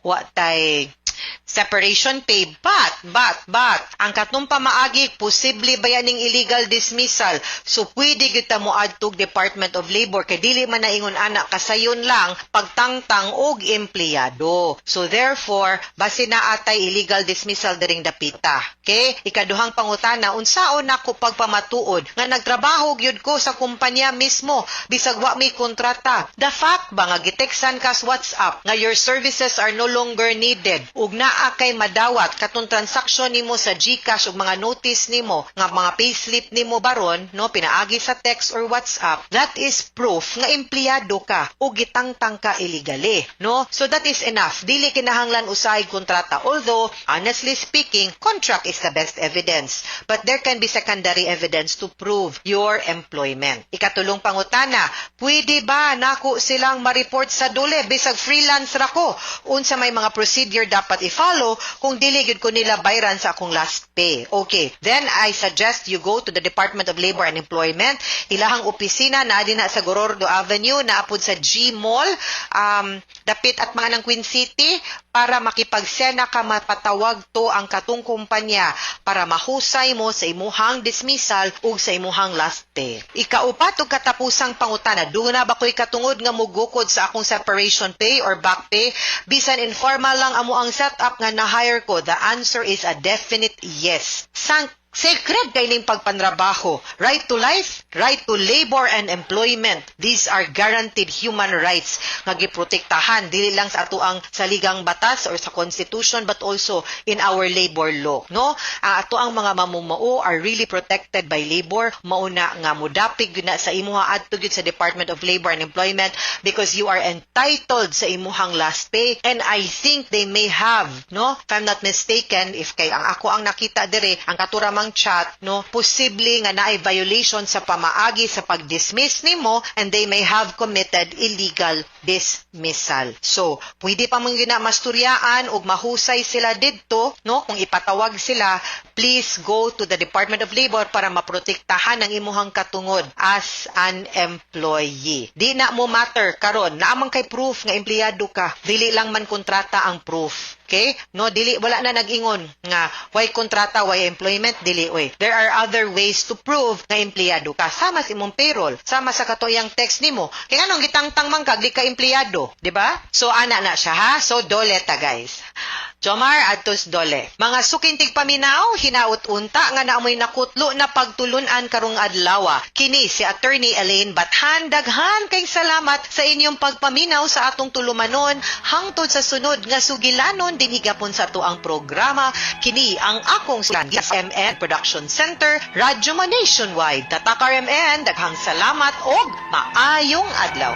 separation pay. But ang katong pamaagi, posible ba ning illegal dismissal. So pwede gyud ta moadtog Department of Labor kay dili man na ingon ana kasayon lang pagtangtang og empleyado. So therefore, basi na atay illegal dismissal diring dapita. Okay, ikaduhang pangutana, unsaon nako pagpamatuod nga nagtrabaho gyud ko sa kumpanya mismo bisag wa may kontrata? The fact ba nga giteksan ka sa WhatsApp nga your services are no longer needed ug naa kay madawat katong transaction nimo sa GCash ug mga notice nimo nga mga payslip nimo baron, no, pinaagi sa text or WhatsApp, that is proof nga empleyado ka ug gitangtang ka illegally, no? So that is enough. Dili kinahanglan usahay kontrata, although honestly speaking, contract is the best evidence, but there can be secondary evidence to prove your employment. Ikatulong pangutana, pwede ba nako silang ma-report sa DOLE bisag freelance ra ko? Unsa may mga procedure dapat i-follow kung dili gyud ko nila bayran sa akong last pay? Okay, then I suggest you go to the Department of Labor and Employment. Ilahang opisina naa dinha sa Gorordo Avenue, naapod sa G Mall, dapit at mga ng Queen City, para makipagsena ka, mapatawag to ang katong kumpanya para mahusay mo sa imuhang dismissal ug sa imuhang last pay. Ikaupat ug katapusang pangutana, duna ba ko'y katungod nga mugukod sa akong separation pay or back pay bisan informal lang amo ang setup nga na-hire ko? The answer is a definite yes. Sang sacred kay ning pagpanrabaho. Right to life, right to labor and employment. These are guaranteed human rights nga giprotektahan dili lang sa atoang saligang batas or sa constitution but also in our labor law, no? Ang atoang mga mamumao are really protected by labor. Mauna nga mudapig gyud na sa imuha, adto gyud sa Department of Labor and Employment because you are entitled sa imuhang last pay. And I think they may have, no, if I'm not mistaken, if kay ang ako ang nakita dire ang katuramang chat, no, posible nga naay violation sa pamaagi sa pag-dismiss nimo and they may have committed illegal dismissal. So pwede pa man gyud na masturyaan ug mahusay sila didto, no, kung ipatawag sila. Please go to the Department of Labor para maprotektahan ang imuhang katungod as an employee. Di na mo matter karon, naa man kay proof nga empleyado ka, dili lang man kontrata ang proof. Okay? No, dili wala na nag-ingon nga way kontrata, way employment, dili oy. There are other ways to prove nga empleyado ka. Sama sa imong payroll, sama sa katoyang text nimo. Kay nganong gitangtang man kag di ka empleyado, di ba? So ana na siya ha. So dole ta, guys. Jomar adtos dole. Mga suking tigpaminaw, hinaut unta nga naamoy nakutlo na pagtulunan karong adlaw. Kini si Attorney Elaine Bathan, daghan kay salamat sa inyong pagpaminaw sa atong tulumanon hangtod sa sunod nga sugilanon dinhi gapon sa atoang programa. Kini ang akong sulan MN Production Center, Radyo Man Nationwide. Tatak RMN, daghang salamat og maayong adlaw.